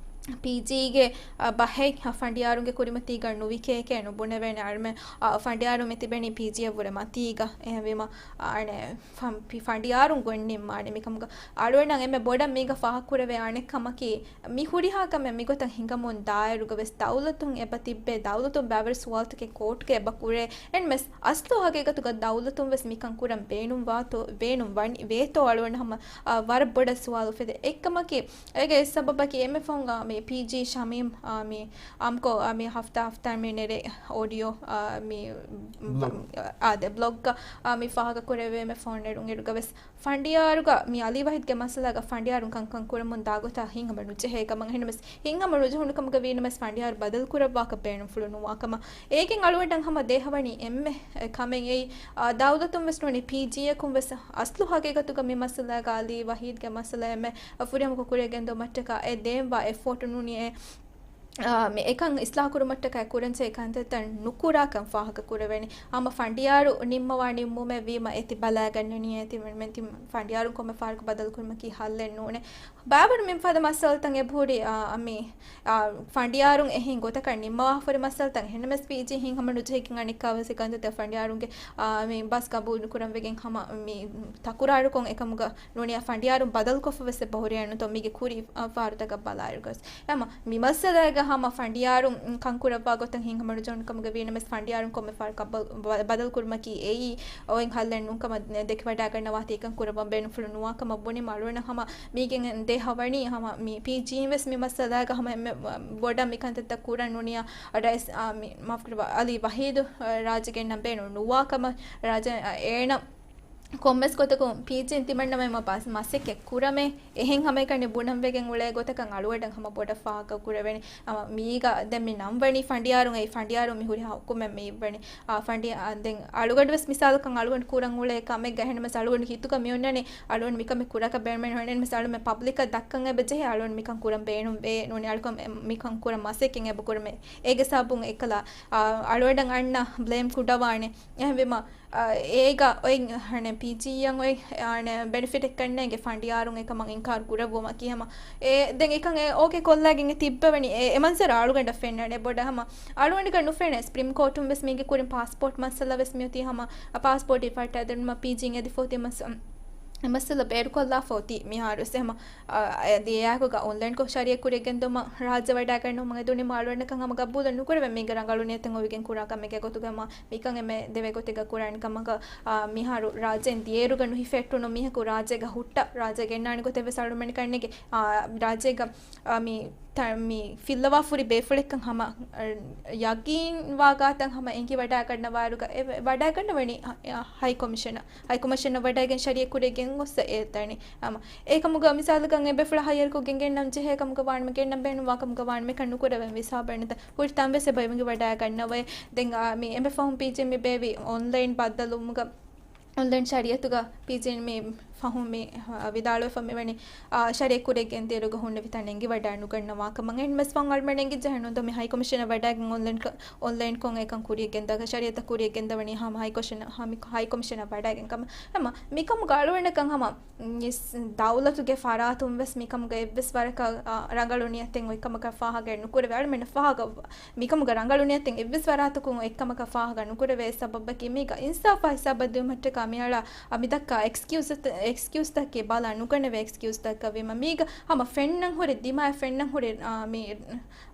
ޕީޖީގެ، އާ، ބަހެއް، އާ، ފަނޑިޔާރުންގެ ކުރިމަތީގަ ނުވިކޭކޭ ނުބުނެވޭނެ އަޅުމެން، އާ، ފަނޑިޔާރުން މި ތިބެނީ ޕީޖީއަށްވުރެ މަތީގަ. އެހެންވީމަ، އާނެ، ފަން-، ފި-، ފަނޑިޔާރުން ގޮތް ނިންމާނެ މިކަމުގަ. އަޅުގަނޑަށް އެންމެ ބޮޑަށް މީގަ ފާހަގަކުރެވޭ އަނެއް ކަމަކީ، މި ހުރިހާ ކަމެއް މިގޮތަށް ހިނގަމުން ދާއިރުގަ ވެސް ދައުލަތުން އެބަ ތިއްބޭ، ދައުލަތުން ބައިވެރި ސުވާލުތަކެއް ކޯޓުގަ އެބަ ކުރޭ. އެންމެސް އަސްލު ހަގީގަތުގަ ދައުލަތުން ވެސް މިކަން ކުރަން ބޭނުންވާތޯ، ބޭނުން ވަން-، ވޭތޯ އަޅުގަނޑު ހަމަ، އާ، ވަރަށް ބޮޑަށް ސުވާލު އުފެދޭ. އެއްކަމަކީ، އޭގެ އެއް ސަބަބަކީ އެންމެ ފަހުން، އާ، މި ޕީޖީ ޝަމީމް، އާ، މި އާއްމުކޮށް، އާ، މި ހަފްތާ ހަފްތާ މި ނެރޭ އޯޑިއޯ، އާ، މި ބްލޮގް. އާ، ދެ ބްލޮގްގަ، އާ، މި ފާހަގަ ކުރެވޭ މި ފޯން ނެރުން އިރުގަ ވެސް ފަނޑިޔާރުގަ މި އަލީ ވަހީދުގެ މައްސަލާގަ ފަނޑިޔާރުން ކަންކަން ކުރަމުން ދާގޮތާ ހިނގަމަ ނުޖެހޭ ކަމަށް. އެހެންނަމަސް ހިނގަމަ ނުޖެހުނު ކަމުގަ ވީނަމަސް ފަނޑިޔާރު ބަދަލު ކުރައްވާކަށް ބޭނުންފުޅު ނުވާ ކަމަށް. އޭގެން އަޅުގަނޑަށް ހަމަ ދޭހަވަނީ އެންމެ ކަމެއް އެއީ، އާ، ދައުލަތުން ވެސް ނޫނީ ޕީޖީއަކުން ވެސް އަސްލު ހަގީގަތުގަ މި މައްސަލާގަ އަލީ ވަހީދުގެ މައްސަލަ އެންމެ ފުރިހަމަކޮށް ކުރިއަށް ގެންދުމަށްޓަކާ އެ ދޭންވާ އެފޯޓު ނޫނީ އެ އާ، މި އެކަން އިސްލާހު ކުރުމަށްޓަކައި ކުރަންޖެހޭ ކަންތައްތައް ނުކުރާކަން ފާހަގަކުރެވޭނެ. ހަމަ ފަނޑިޔާރު ނިންމަވާ ނިންމުމެއް ވީމަ އޭތި ބަލާގަންނަނީ އޭތި މެން-، މެން-، ތި ފަނޑިޔާރުން ކޮންމެ ފަހަރަކު ބަދަލުކުރުމަކީ ހައްލެއް ނޫނޭ. ބާވަރު މިފަދަ މައްސަލަތައް އެބަހުރި، އާ، މި، އާ، ފަނޑިޔާރުން އެހެން ގޮތަކަށް ނިންމަވާފަހުރި މައްސަލަތައް އެހެންނަމަސް ޕީޖީ ހިތްހަމަ ނުޖެހިގެން އަނެއްކާވެސް އެކަންތައްތައް ފަނޑިޔާރުންގެ، އާ، މި ބަސް ގަބޫލު ނުކުރަން ވެގެން ހަމަ މި ތަކުރާރުކޮށް އެކަމުގަ ނޫނީ ފަނޑިޔާރުން ބަދަލުކޮށްފަވެސް އެބަހުރިއެއްނުތޯ މީގެ ކުރި، އާ، ފަހަރުތަކަށް ބަލާއިރުގަސް. އެމަ މި މައްސަލައިގަ ހަމަ ފަނޑިޔާރުން ކަންކުރައްވާ ގޮތަށް ހިތްހަމަނުޖެހުނު ކަމުގަ ވީނަމަސް ފަނޑިޔާރުން ކޮންމެ ފަހަރަކަށް ބަ-، ބަ-، ބަދަލުކުރުމަކީ އެއީ އޮތް ހައްލެއް ނޫންކަމަށް ދެކިވަޑައިގަންނަވާތީ އެކަން ކުރައްވަން ބޭނުންފުޅު ނުވާކަމަށް ބުނި މަ-، އަޅުގަނޑަށް ހަމަ މީގެން ދޭހަވަނީ ހަމަ މި ޕީޖީން ވެސް މި މައްސަލައިގަ ހަމަ އެންމެ ބޮޑަށް މި ކަންތައްތައް ކުރަން ނޫނިޔާ ރައީސް، އާ، މި މާފުކުރައްވާ އަލީ ވަހީދު، އާ، ރާއްޖެ ގެންނަން ބޭނުން ނުވާކަމަށް ރާއްޖެ، އާ، އޭނަ ކޮންމެސް ގޮތަކުން ޕީޖީން ތިމަންނަމެން މަ-، މަސައްކަތް ކުރަމޭ، އެހެން ހަމައެކަނި ބުނަން ވެގެން އުޅޭ ގޮތަކަށް އަޅުގަނޑަށް ހަމަ ބޮޑަށް ފާހަގަ ކުރެވެނީ. އަ، މީގަ ދެން މި ނަން ވަނީ ފަނޑިޔާރުން އެއީ ފަނޑިޔާރުން މި ހުރިހާ ހުކުމެއް މި އިއްވަނީ. އަ، ފަނޑި-، އަ، ދެން އަޅުގަނޑު ވެސް މިސާލަކަށް އަޅުގަނޑު ކުރަން އުޅޭ ކަމެއްގަ އެހެންނަމަސް އަޅުގަނޑު ހިތުގަ މި އޮންނަނީ އަޅުގަނޑު މި ކަމެއް ކުރާކަށް ބޭނުމެއް ނޫން. އެހެންނަމަސް އަޅުގަނޑު މި ޕަބްލިކަށް ދައްކަން އެބަ ޖެހޭ އަޅުގަނޑު މިކަން ކުރަން ބޭނުން ވޭ ނޫނީ އަޅުކަން މިކަން ކުރަން މަސައްކަތް އެބަ ކުރަމޭ. އޭގެ ސަބަބުން އެކަލާ، އަ، އަޅުގަނޑަށް އަންނަ ބްލޭމް ކުޑަވާނެ. އެހެންވީމަ، އ، އޭގަ އޮތް ހަނެ ޕީޖީއަށް އޮތް، އަ، ހަނެ ބެނިފިޓެއް ކަންނޭނގެ ފަނޑިޔާރުން އެކަމަށް އިންކާރު ކުރެއްވުމަކީ ހަމަ. އެ، ދެން އެކަން އެ އޯކޭ ކޮށްލައިގެން އެ ތިއްބެވެނީ. އެ، އެ މަންޒަރު އަޅުގަނޑަށް ފެންނާނެ ބޮޑަށް ހަމަ. އަޅުގަނޑުގަ ނުފެނޭ. ސްޕްރީމް ކޯޓުން ވެސް މީގެ ކުރިން ޕާސްޕޯޓް މައްސަލަ ވެސް މިއޮތީ ހަމަ. އަ، ޕާސްޕޯޓް އިފައްޓާ ދެންމަ ޕީޖީން އެދިފަ އޮތީ މަސް-، އަ، މައްސަލަ ބޭރުކޮށްލާފަ އޮތީ މިހާރު ވެސް ހަމަ. އަ، އަދި އެއާއެކުގަ އޮންލައިންކޮށް ޝަރީއަތް ކުރިއަށް ގެންދުމަށް ރާއްޖެ ވަޑައިގަންނަވަމުން އެދުނީމަ އަޅުގަނޑަކަށް ހަމަ ގަބޫލެއް ނުކުރެވޭ މީގެ ރަނގަޅު ނިޔަތެއް އޮވިގެން ކުރާ ކަމެއްގެ ގޮތުގަ މިކަން އެންމެ ދެވޭ ގޮތެއްގަ ކުރާނެ ކަމަކަށް، އާ، މިހާރު ރާއްޖޭން ދިޔައިރުގަ ނުހިފެއްޓުނު މީހަކު ރާއްޖޭގަ ހުއްޓަ ރާއްޖޭ ގެންނާނެ ގޮތެއް ވެސް އަޅުމެން ކަންނޭނގެ، އާ، ރާއްޖޭގަ، އާ، މި ތަ-، މި ފިއްލަވާފުރި ބޭފުޅެއްކަން ހަމަ، އަ، ޔަގީންވާ ގާތަށް ހަމަ އެނގި ވަޑައިގަންނަވާއިރުގަ އެ ވަ-، ވަޑައިގަންނަވަނީ، އަ، އަ، ހައި ކޮމިޝަނަށް. ހައި ކޮމިޝަނަށް ވަޑައިގެން ޝަރީއަތް ކުރިއަށް ގެންގޮސް އެ ދަނީ. އަމަ އެކަމުގަ މިސާލަކަށް އެ ބޭފުޅާ ހައިޔަރުކޮށް ގެންގެންނަން ޖެހޭ ކަމުގަ ވާނަމަ ގެންނަން ބޭނުންވާ ކަމުގަ ވާނަމަ އެކަން ނުކުރެވެން ވިސާ ބޭނުންތަ ހުރި ތަން ވެސް އެބަ އެނގި ވަޑައިގަންނަވައި. ދެން އާ، މި އެންމެ ފަހުން ޕީޖީ މި ބޭއްވި އޮންލައިން ބައްދަލުވުމުގަ އޮންލައިން ޝަރީއަތުގަ ޕީޖީ މި ފަހުން މި، އާ، ވިދާޅުވެފަ މިވަނީ، އާ، ޝަރީއަތް ކުރިއަށް ގެންދިޔައިރުގަ ހުންނެވި ތަން އެނގި ވަޑައި ނުގަންނަވާ ކަމަށް. އެހެން ވެސް ފަހުން އަޅުމެން އެނގިއްޖެ ހެނުން ދޯ މި ހައި ކޮމިޝަނަށް ވަޑައިގެން އޮންލައިން ކަ-، އޮންލައިން ކޮށް އެކަން ކުރިއަށް ގެންދާ ޝަރީއަތަށް ކުރިއަށް ގެންދަވަނީ ހަމަ ހައި ކޮމިޝަނަށް، ހަމަ ހައި ކޮމިޝަނަށް ވަޑައިގެން ކަމަށް. ހަމަ މިކަމުގަ އަޅުގަނޑަކަށް ހަމަ މިސް ދައުލަތުގެ ފަރާތުން ވެސް މިކަމުގަ އެއްވެސް ވަރަކަށް، އާ، ރަނގަޅު ނިޔަތެއް އޮތްކަމަކަށް ފާހަގަ ނުކުރެވޭ. އަޅުމެންނަށް ފާހަގަ، މިކަމުގަ ރަނގަޅު ނިޔަތެއް އެއްވެސް ވަރާތަކުން އޮތްކަމަކަށް ފާހަގަ ނުކުރެވޭ ސަބަބަކީ މީގަ އިންސާފާ ހިސާބަށް ދިއުމަށްޓަކާ މިއަޅާ، އާ، މިދައްކާ އެކްސްކިއުޒް، އެކްސްކިއުޒްތަކެއް ބަލާ ނުގަނެވޭ އެކްސްކިއުޒްތަކަށް ވީމަ މީގަ ހަމަ ފެންނަން ހުރި، ދިމާއަށް ފެންނަން ހުރި، އާ، މި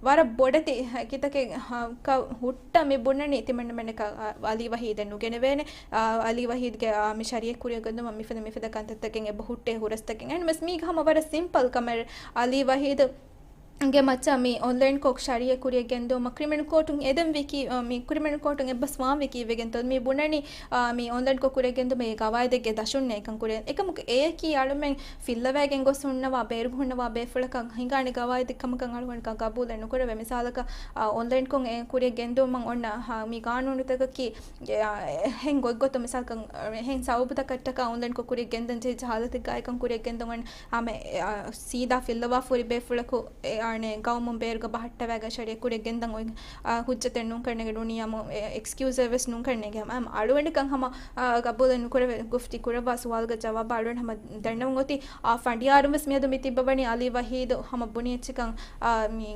ވަރަށް ބޮޑެތި ކިތަކެއް، އާ، ކަ-، ހުއްޓަ މި ބުނަނީ ތިމަންނަމެނަކަށް، އާ، އަލީ ވަހީދެއް ނުގެނެވޭނެ. އާ، އަލީ ވަހީދްގެ، އާ، މި ޝަރީއަތް ކުރިއަށް ގެންދުމަށް މިފަދަ، މިފަދަ ކަންތައްތަކެއް އެބަ ހުއްޓޭ ހުރަސްތަކެއް. އެހެންވެސް މީގަ ހަމަ ވަރަށް ސިމްޕަލް ކަމެއް އަލީ ވަހީދު ގެ މައްޗަށް މި އޮންލައިންކޮށް ޝަރީއަތް ކުރިއަށް ގެންދުމަށް ކްރިމިނަލް ކޯޓުން އެދެން ވީކީ، މި ކްރިމިނަލް ކޯޓުން އެއްބަސް ވާން ވީކީ ވެގެންތޯ މި ބުނަނީ، އާ، މި އޮންލައިންކޮށް ކުރިއަށް ގެންދުމަށް ގަވާއިދެއްގެ ދަށުންނޭ އެކަން ކުރޭ. އެކަމަކު އެއަކީ އަޅުމެން ފިއްލަވައިގެން ގޮސް ހުންނަވާ، ބޭރުގަ ހުންނަވާ ބޭފުޅަކަށް ހިނގާނެ ގަވާއިދެއް ކަމަކަށް އަޅުގަނޑަކަށް ގަބޫލެއް ނުކުރެވޭ. މިސާލަކަށް، އާ، އޮންލައިންކޮށް އެ ކުރިއަށް ގެންދުމަށް އޮންނަ، ހާ، މި ގާނޫނުތަކަކީ، އެ، އާ، އެހެން ގޮތްގޮތުން މިސާލަކަށް، އެހެން ސަބަބުތަކަށްޓަކާ އޮންލައިންކޮށް ކުރިއަށް ގެންދަން ޖެހިއްޖެ ހާލަތެއްގައި އެކަން ކުރިއަށް ގެންދަން އޮން ހަމަ، އެ، އާ، ސީދާ ފިއްލަވާފަ ހުރި ބޭފުޅަކު، އެ، އާނެ، ގައުމުން ބޭރުގަ ބަހައްޓަވައިގެން ޝަރީއަތް ކުރިއަށް ގެންދަން އޮތް، އާ، ހުއްޖަތެއް ނޫންކަންނޭނގެ ނޫނީ އަމު، އެ، އެކްސްކިއުޒެއް ވެސް ނޫންކަންނޭނގެ. ހަމަ އަޅުގަނޑަކަށް ހަމަ، އާ، ގަބޫލެއް ނުކުރެވޭ ގުފްތި ކުރައްވާ ސުވާލުގެ ޖަވާބަށް އަޅުގަނޑު ހަމަ ދަންނަވަން އޮތީ، އާ، ފަނޑިޔާރުން ވެސް މިއަދު މި ތިއްބަވަނީ އަލީ ވަހީދު ހަމަ ބުނި އެއްޗަކަށް، އާ، މި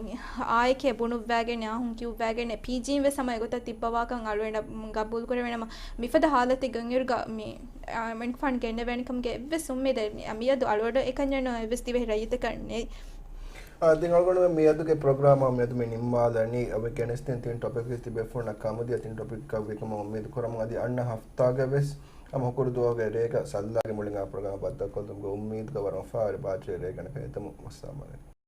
އާއެކޭ ބުނުއްވައިގެން، އާ، ހުން ކިޔުއްވައިގެން، ޕީޖީން ވެސް ހަމަ އެގޮތަށް ތިއްބަވާކަން އަޅުގަނޑަށް ގަބޫލު ކުރެވޭނަމަ، މިފަދަ ހާލަތެއް ގެންއިރުގަ މި އާ، މެން ފަންޑް ގެންނެވޭނެ ކަމުގެ އެއްވެސް އުއްމީދެއް މި-، މިއަދު އަޅުގަޑު އެކަންޏެއް ނޫން އެއްވެސް ދިވެހި ރައްޔިތަކަށް ނެތް. އާ، ދެން އަޅުގަނޑު މިއަދުގެ ޕްރޮގްރާމަށް މިއަދު މި ނިންމާލަނީ. އަވެ ގެނެސްދިން ތިން ޓޮޕިކް ވެސް ތިބޭފުޅުންނަށް ކަމުދިޔަ ތިން ޓޮޕިކް ކަށް ވީ ކަމަށް އުއްމީދު ކުރަމުން އަދި އަންނަ ހަފްތާގަ ވެސް ހަމަ ހުކުރު ދުވަހުގެ ރޭގަ ސައްލާގެ މުޅިން އާ ޕްރޮގްރާމް ބައްދަލުކޮށްލުމުގެ އުއްމީދުގަ ވަރަށް ފާރި ބާއްޖަވެރި ރޭގަނޑަކަށް އެދެމުން. ވައްސަލާމް އަލައިކުމް.